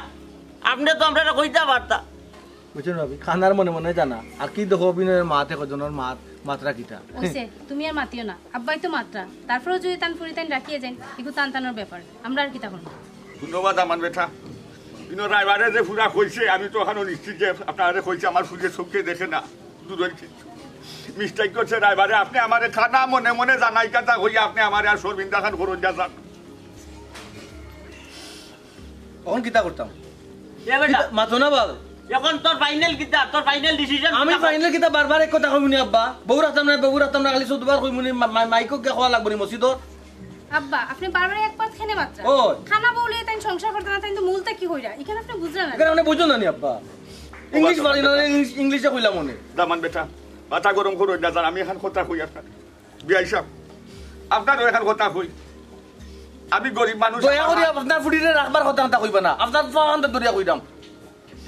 আপনে তো আমরারে কইতা পারতা। বুঝছইন ভাবি, খানার মনে মনে জানা, আর কি দেখো অভিনয়ের মাত, একজনের মাত, মাতরা কিতা? ওইছে, তুমি আর মাতিও না, আব্বাই তো মাতরা, তারপরেও যদি তান ফুরি তাইন রাখিয়া যাইন, এগু তান তানোর ব্যাপার, আমরা আর কিতা করবো? ধন্যবাদ আমার বেটা। ইনো রায়বারে যে পুরা কইছে, আমি তো অখানো নিশ্চিত যে আপনারে কইছে, আমার ফুরিয়ে চউখে দেখে না, দূরর কিছু। মিস্টেক করছে রায়বারে, আপনে আমারে খানা মনে মনে জানাই কথা কইয়া, আপনে আমারে আর শর্মিন্দা খান করইন না যান। অখন কিতা করতাম? এ বেটা, কিতা, মাতো না বাল। এখন তোর ফাইনাল কিতা? তোর ফাইনাল ডিসিশন আমি কিতা? ফাইনাল কিতা বারবার এক কথা কইমুনি আব্বা? বউ রাখতাম না, বউ রাখতাম না, খালি চৌদ্দবার কইমুনি, মা-, মা-, মাইকো গিয়া কওয়া লাগবো নি মসজিদর? আব্বা, আপনে বারবার এক মাত কেনে মাতরা? ওই। খানা বউলে তাইন সংসার করতা না, তাইন তো মূলটা কি কইরা? ইখান আপনে বুঝরা না? ইখান আপনে বুঝরা না নি আব্বা? ইংলিশ পারি না, ইংলিশ, ইংলিশে কইলাম অনে। দামান বেটা, মাথা গরম করইন না যান, আমি অখন কথা কই আপনারে। বিয়াই সাব, আপনারেও অখন কথা কই। আমি গরিব মানুষ, দয়া করি আপনার ফুরিরে রাখবার কথা অতা কইবা না। আপনার পাও ধরিয়া কইরাম।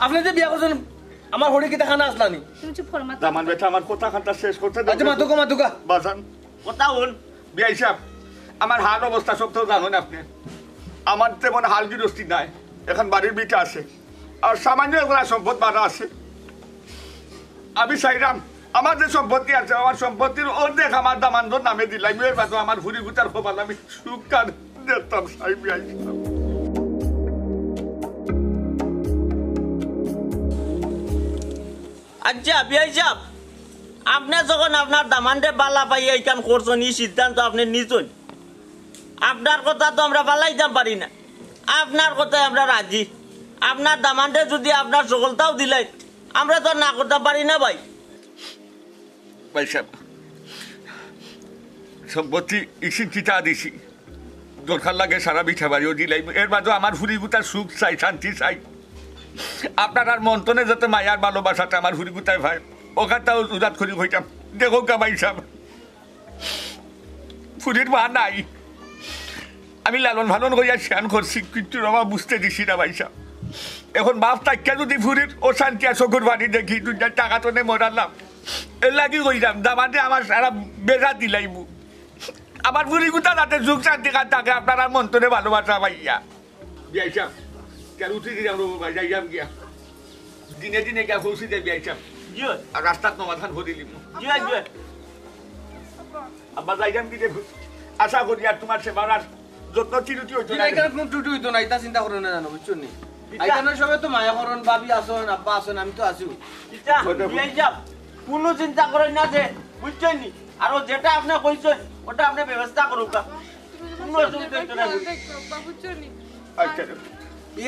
আপনে যে বিয়া করছইন, আমার হড়ি কিতা খানা আছলা নি? তুমি চুপ করো, মাতো। দামান বেটা, আমার কথা খানটা শেষ করতে দেও। আচ্ছা, মাতুক্কা, মাতুক্কা। বাজান। কথা হুন। বিয়াই সাব, আমার হাল অবস্থা সব তো জানইন আপনে। আমার তেমন হাল গিরস্তি নাই, অখন বাড়ির ভিটা আছে, আর সামান্য এগুলা সম্পদ বাড়া আছে। আমি চাইরাম, আমার যে সম্পত্তি আছে, আমার সম্পত্তির অর্ধেক আমার দামান্দর নামে দিলাইমু, এর বাদে আমার ফুরি গুতার কপাল আমি সুখ আর দেখতাম চাই, বিয়াই সাব। আচ্ছা, বিয়াই সাব, আপনে যখন আপনার দামান্দরে বালা পাইয়া ইখান করছইন, ই সিদ্ধান্ত আপনে নিছইন, আপনার কথা তো আমরা ফালাইতাম পারি না, আপনার কথায় আমরা রাজি। আপনার দামান্দরে যদি আপনার সকলতাও দিলাইন, আমরা তো না করতাম পারি না ভাই। ভাই সাব, সম্পত্তি ইসিন কিতা দিছি, দরকার লাগে সারা ভিটা বাড়িও দিলাইমু। এর বাদেও আমার ফুরি গুতার সুখ চাই, শান্তি চাই। আপনারার মন তনে যাতে মায়ার ভালোবাসাটা আমার ফুরি গুতায় পায়, অখানটাও উজাত করি কইতাম। দেখউক্কা ভাই সাব, ফুরির মা নাই, আমি লালন পালন করিয়া শিয়ান করছি, কিচ্ছু বাবা বুঝতে দিছি না ভাই সাব। অখন বাপ থাকিয়া যদি ফুরির অশান্তি আর চকুর পানি দেখি, দুনিয়ার টাকা তনে মরার লাভ। এর লাগি কইরাম, দামান্দে আমার সারা বেজা দিলাইমু। আমার ফুরি গুতা যাতে সুখ শান্তি খান থাকে, আপনারার মন তনে ভালোবাসা পাইয়া। বিয়াই সাব, কেন উঠি দিলাম রে বাবা, যাইরাম গিয়া। দিনে দিনে গিয়া পৌঁছি যায় বিয়াই সাব। জি অয়। আর রাস্তাত নমাজ খান পড়িলিমু। জি অয়, জি অয়। আব্বা যাইরাম কি রে, আশা করি আর তুমার সেবার আর যত্ন ত্রুটি অইতো না। এখানে কোনো ত্রুটি অইতো না, ইতা চিন্তা করো না জানো, বুঝছো নি? ইতা এখানে সবে তো মায়া করইন, ভাবি আছইন, আব্বা আছইন, আমি তো আছি। ইতা, বিয়াই সাব, কোনো চিন্তা করইন না যে, বুঝছইন নি? আর ও যেটা আপনে কইছইন, ওটা আপনে ব্যবস্থা করউক্কা। কোনো অসুবিধা অইতো না। আচ্ছা।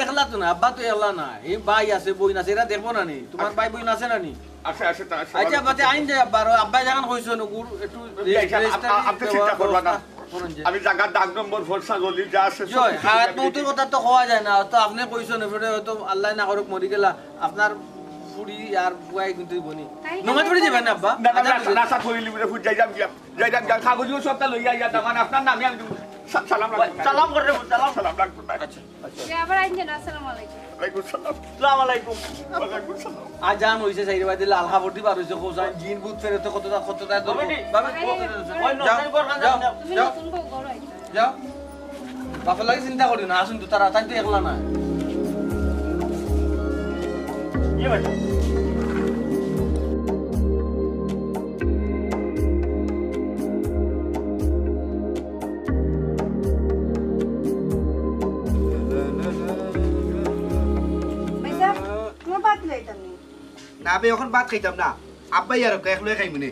একলা তো না, আব্বা তো একলা না, এই ভাই আছে, বইন আছে, এরা দেখবো না নি? তুমার ভাই বইন আছে না নি? আছে, আছে, তা আছে। আচ্ছা, বাদে আইন যায় আব্বা, আর আব্বায় যেখান কইছইন, ওগুর একটু রেস্ট, আপ-, রেস্ট আপ-, আপনি চিন্তা করবা না। করুন যে। আমি জাগার দাগ নম্বর ফর্সা গলি যা আছে, জি সব অয়, কিছু হায়াত আমি মৌতুর কথা তো কওয়া যায় না, তো আপনে কইছইন, এরপরে হয়তো আল্লায় না করুক মরি গেলা, আপনার ফুরি আর বুয়াই কিন্তু বনি। তাই না? নমাজ পড়ি যাইবা না আব্বা? না, না, আচ্ছা, না, ঠিক আছে। না, সাথ করিলি বলে ফুট যাইরাম গিয়া। যাইরাম গিয়া, কাগজগুলো সবটা লইয়া আইয়া, দামান আপনার নামে আমি দেবো। সা-, সালাম রাখবেন। সালাম করে দেবো, সালাম। সালাম রাখবেন। আচ্ছা। আচ্ছা। যে আবার আইন যেন, আসসালামু আলাইকুম। ওয়ালাইকুম সালাম। আসসালামু আলাইকুম। ওয়ালাইকুম সালাম। আজান অইছে, চাইর বাজে লাল কাপড় দি বার অইছে, কোসাইন, জিন, ভূত, ফেরেতে কতটা, কতটা দরকার। কমিটি। ভাবি, ভাই, কতটা দরকার। ভাই, যাও, তুমি যাও, নতুন বউ, ঘর যাও, আইছো। যাও। বাপর লাগি চিন্তা করি না, আসুন তো তারা, তাই তো একলা না। ইয়ে বেটা। ভাইসাব, তোমার ভাত লইতাম নি? না বে, অখন ভাত খাইতাম না, আব্বাই আর একলগে খাইমু নে।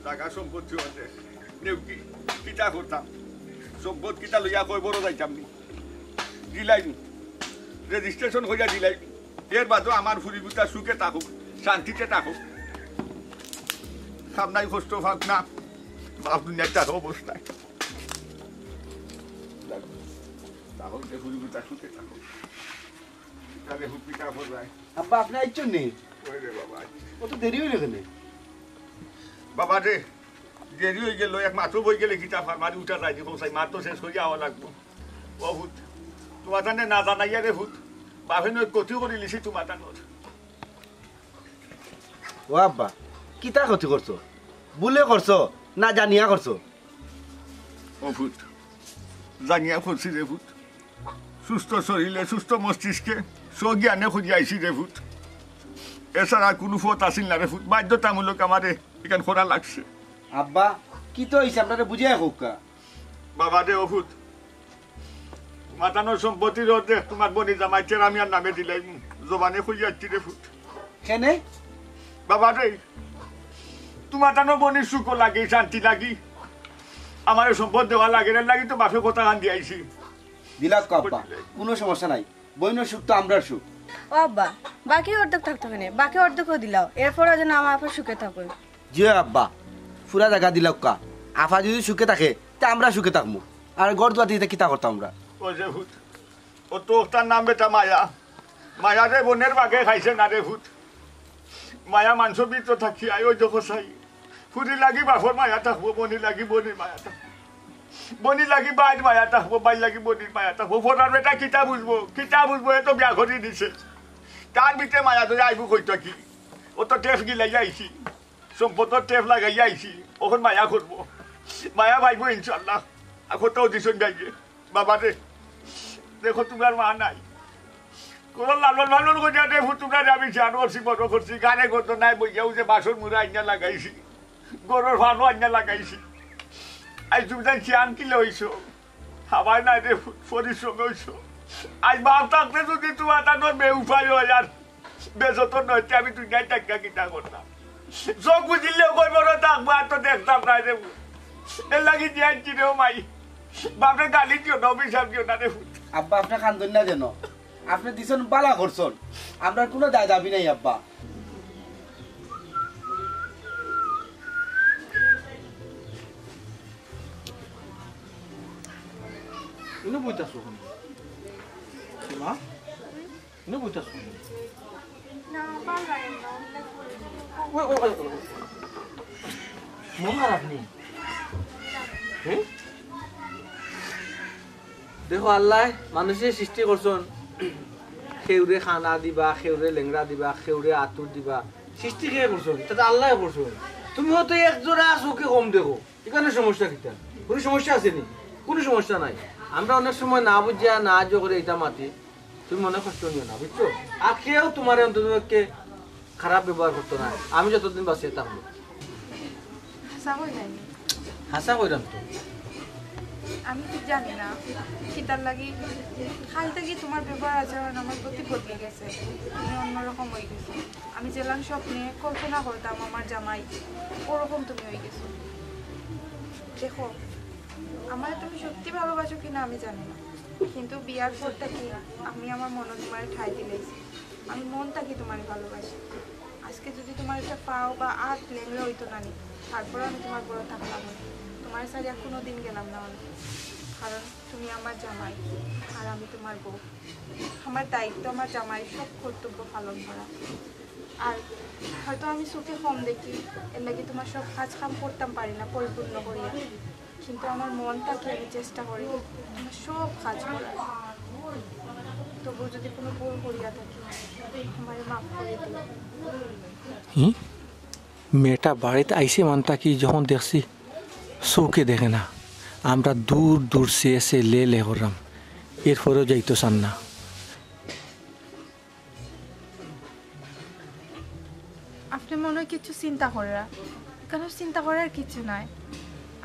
জাগা সম্পত্তি অর্ধেক। নেও কি, কিতা করতাম? সম্পদ কিতা লইয়া কই বড় যাইতাম নি? দিলাইমু। রেজিস্ট্রেশন করিয়া দিলাইমু। এর বাদেও আমার ফুরিগুতা সুখে থাকুক, শান্তিতে থাকুক। সামনাই কষ্ট পাক না। বাপ দুনিয়ার তার অবস্থায়। তাহলে যে ফুরিগুতা সুখে থাকুক। তাহলে হুপিটা যায়। আব্বা, আপনি আইছেন নি? ওই রে বাবা। অত দেরি হইল কেন? বাবা রে, দেরি হয়ে গেল, এক মাত্র বই গেলে কিতা ফার্মারি উঠা যায়, দেখো সাই মাত্র শেষ করিয়া আওয়া লাগবো। ও ফুত, তোমার জানে না জানাইয়া রে ফুত, বাপে নয় ক্ষতি করে লিছি তোমার জানোর। ও আব্বা, কিতা ক্ষতি করছো? ভুলে করছো না জানিয়া করছো? ও ফুত, জানিয়া করছি রে ফুত। সুস্থ শরীরে, সুস্থ মস্তিষ্কে, সজ্ঞানে খুঁজে আইছি রে ফুত। এছাড়া আর কোনো পথ আসিল না রে ফুত, বাধ্যতামূলক আমারে এখান করা লাগছে। আব্বা, কিতা হইছে আপনারে বুঝাইয়া কউক্কা। বাবা রে ও ফুত, মাতানোর সম্পত্তির অর্ধেক তোমার বনি জামাই চেরামিয়ার নামে দিলাইমু। জবানে কই যাচ্ছি রে ফুত। কেনে? বাবা রে, তোমার তানো বনির সুখ লাগি, শান্তি লাগি, আমারে সম্পদ দেওয়া লাগে, এর লাগি তো বাপে কথা খান দিয়াইছি। দিলাউক্কা আব্বা, কোনো সমস্যা নাই। বইনর সুখ তো আমরার সুখ। ও আব্বা, বাকি অর্ধেক থাকতো কেনে? বাকি অর্ধেকও দিলাও, এরপরও যেন আমার আপার সুখে থাকো। জি অয় আব্বা, পুরা জাগা দিলাউক্কা। আফা যদি সুখে থাকে, তে আমরা সুখে থাকমু। আর ঘর দুয়ার দিতে কিতা করতাম আমরা? ওই যে ফুত, ও তো তার নাম বেটা মায়া। মায়া রে বনের বাগে খাইছে না রে ফুত। মায়া মাংস ভিতর থাকি আয় ওই দেখো সাই। ফুরি লাগি বাপর মায়া থাকবো, বনি লাগি বনির মায়া থাকবো। বনি লাগি বাইর মায়া থাকবো, বাইর লাগি বনির মায়া থাকবো। ফোটার বেটা কিতা বুঝবো, কিতা বুঝবো, এ তো বিয়া করি দিছে। তার ভিতরে মায়া ধরে আইবো কইতো কি? ও তো টেফ গিলাই আইছি, সম্পদর টেফ লাগাই আইছি, ওখান মায়া করবো। মায়া পাইবো ইনশাল্লাহ। আর কোথাও দিছন যাইবে। বাবা রে, দেখো তোমার মা নাই। কোনো লালন পালন করিয়া রে ফুত তোমরা আমি জানো করছি, বড় করছি, গানে গত নাই বইয়াও যে বাসন মুড়া আইনা লাগাইছি, গরুর ফানো আইনা লাগাইছি। আই তুমি তাই চিয়ান কিলে হইছো, হাবায় নাই রে ফুত, পরিশ্রমে হইছো। আজ বাপ থাকতে যদি তোমার তানোর বে উপায় হয় আর বেজত নয়, তে আমি দুনিয়ায় টাকা কিতা করতাম? চোখ বুঝিলেও কইব না থাকবো, আর তো দেখতাম না রে ফুত। এর লাগি দিয়ে আনছি রে ও মাই। বাপরে গালি দিও না, অভিশাপ দিও না রে ফুত। আব্বা, আপনি কান্দন না যেন। আপনি দিছন বালা করছন। আমরার কোনো দায় দাবি নাই আব্বা। ইনো বইতাছো কেনে? মা? ইনো বইতাছো কেনে? না, ভালা লাগে না। ওই, ওই, ওই, ওই। মন খারাপ নি? হ্যাঁ? দেখো, আল্লায় মানুষরে সৃষ্টি করছন, কেউরে কানা দিবা, কেউরে লেংড়া দিবা, কেউরে আতুর দিবা, সৃষ্টি কে করছন? ইটা তো আল্লায় করছন। তুমি হয়তো এক জোড়া চউখে কম দেখো, ইখানো সমস্যা কিতা? কোনো সমস্যা আছে নি? কোনো সমস্যা নাই। আমরা অনেক সময় না বুঝিয়া না আজও করে ইটা মাতি, তুমি মনে কষ্ট নিও না, বুঝছো? আর কেউ তোমার অন্তত পক্ষে খারাপ ব্যবহার করতো না, আমি যতদিন বাঁচিয়া থাকবো। হাছা কইরায় নি? হাছা কইরাম তো। আমি ঠিক জানি না কিতার লাগি, কাইল থাকি তোমার ব্যবহার আচরণ আমার প্রতি বদলি গেছে, তুমি অন্যরকম হয়ে গেছো। আমি যেলান স্বপ্নে কল্পনা করতাম আমার জামাই, ওরকম তুমি হয়ে গেছো। দেখো, আমারে তুমি সত্যি ভালোবাসো কিনা আমি জানি না, কিন্তু বিয়ার পর থাকি আমি আমার মনো তোমারে ঠাই দিলাইছি। আমি মন থাকি তোমারে ভালোবাসি। আজকে যদি তোমার একটা পাও বা আত লেংড়া হইতো না নি, তারপরও আমি তোমার বড় থাকলাম অনে। তোমারে ছাড়িয়া কোনো দিন গেলাম না অনে, কারণ তুমি আমার জামাই আর আমি তোমার বউ। আমার দায়িত্ব আমার জামাইর সব কর্তব্য পালন করা। আর হয়তো আমি চউখে কম দেখি, এর লাগি তোমার সব কাজ কাম করতাম পারি না পরিপূর্ণ করিয়া, কিন্তু আমার মন থাকি আমি চেষ্টা করি তোমার সব কাজ করার। তবু যদি কোনো ভুল করিয়া থাকি, আমারে মাফ করে দিও। হুম? মেয়েটা বাড়িত আইছে মান থাকি যখন দেখছি, চউখে দেখে না। আমরা দূর দূর চেয়ে চেয়ে লে লে করলাম, এরপরেও যাইতো চান না। আপনি মনে হয় কিছু চিন্তা করেরা, কারণ চিন্তা করার কিছু নাই।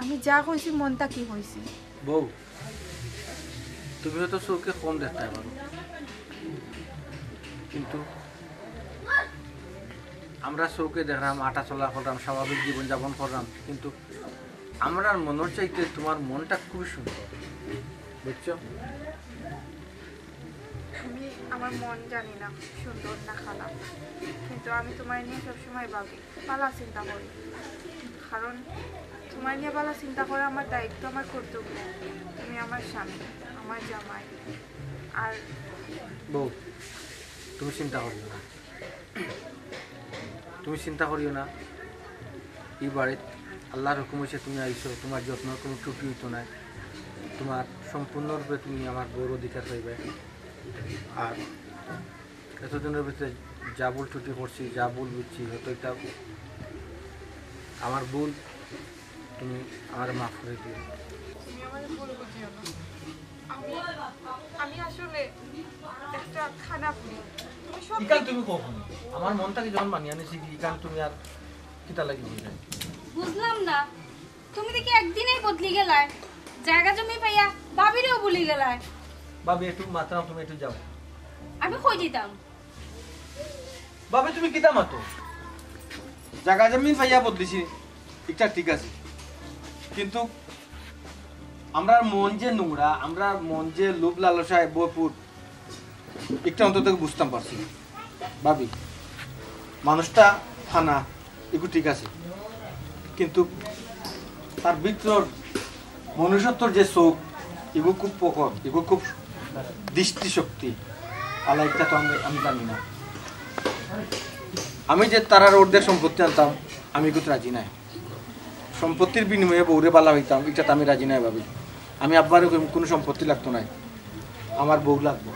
আমি যা কইছি মন থাকি কইছি। বউ, তুমি হয়তো চউখে কম দেখতে পারো, কিন্তু আমরা চউখে দেখরাম, আটা চলা কররাম, স্বাভাবিক জীবন যাপন কররাম, কিন্তু আমরার মনর চাইতে তুমার মনটা খুবই সুন্দর, বুঝছো? আমি আমার মন জানি না সুন্দর না খারাপ, কিন্তু আমি তুমার নিয়া সবসময় ভাবি, ভালা চিন্তা করি, কারণ তুমার নিয়া ভালা চিন্তা করা আমার দায়িত্ব, আমার কর্তব্য। তুমি আমার স্বামী, আমার জামাই, আর বউ, তুমি চিন্তা করিও না, তুমি চিন্তা করিও না। ই বাড়িত আল্লার হুকুম অইছে তুমি আইছো, তুমার যত্নর কুনু ত্রুটি অইতো নায়, তুমার সম্পূর্ণরূপে তুমি আমার বউর অধিকার পাইবায়। আর এতদিনর ভিতরে যা ভুল ত্রুটি করছি, যা ভুল বুঝছি, হয়তো ইটা আমার ভুল, তুমি আমারে মাফ করি দিও। তুমি আমার ভুল বুঝিও না। আমি আমি আসলে একটা খারাপ মেয়ে। তুমি সব ইখান তুমি কখন? আমার মন থাকি যখন মানিয়া নিছি, ইখান তুমি আর কিতা লাগি বুঝাই? বুঝলাম না, তুমি দেখি একদিনেই বদলি গেলায়, জাগা জমি পাইয়া ভাবিরেও ভুলি গেলায়। ভাবি, একটু মাতরাম, তুমি একটু যাও। আমি কই দিতাম? ভাবি, তুমি কিতা মাতো? জাগা জমিন পাইয়া বদলিছি, ইটা ঠিক আছে, কিন্তু আমরার মন যে নোংরা, আমরার মন যে লোভ লালসায় ভরপুর, ইটা অন্তত বুঝতাম পারছি। ভাবি, মানুষটা ফানা, ইগু ঠিক আছে, কিন্তু তার ভিতরর মনুষ্যত্বর যে চউখ, ইগু খুব প্রখর, ইগু খুব দৃষ্টিশক্তি আলা, ইটা তো আমি, আমি জানি না। আমি যে তারার অর্ধেক সম্পত্তি আনতাম, আমি ইগুত রাজি নায়। সম্পত্তির বিনিময়ে বউরে ভালা পাইতাম, ইটাত আমি রাজি নায় ভাবি। আমি আব্বারে কইমু, কুনু সম্পত্তি লাগতো নায়, আমার বউ লাগবো।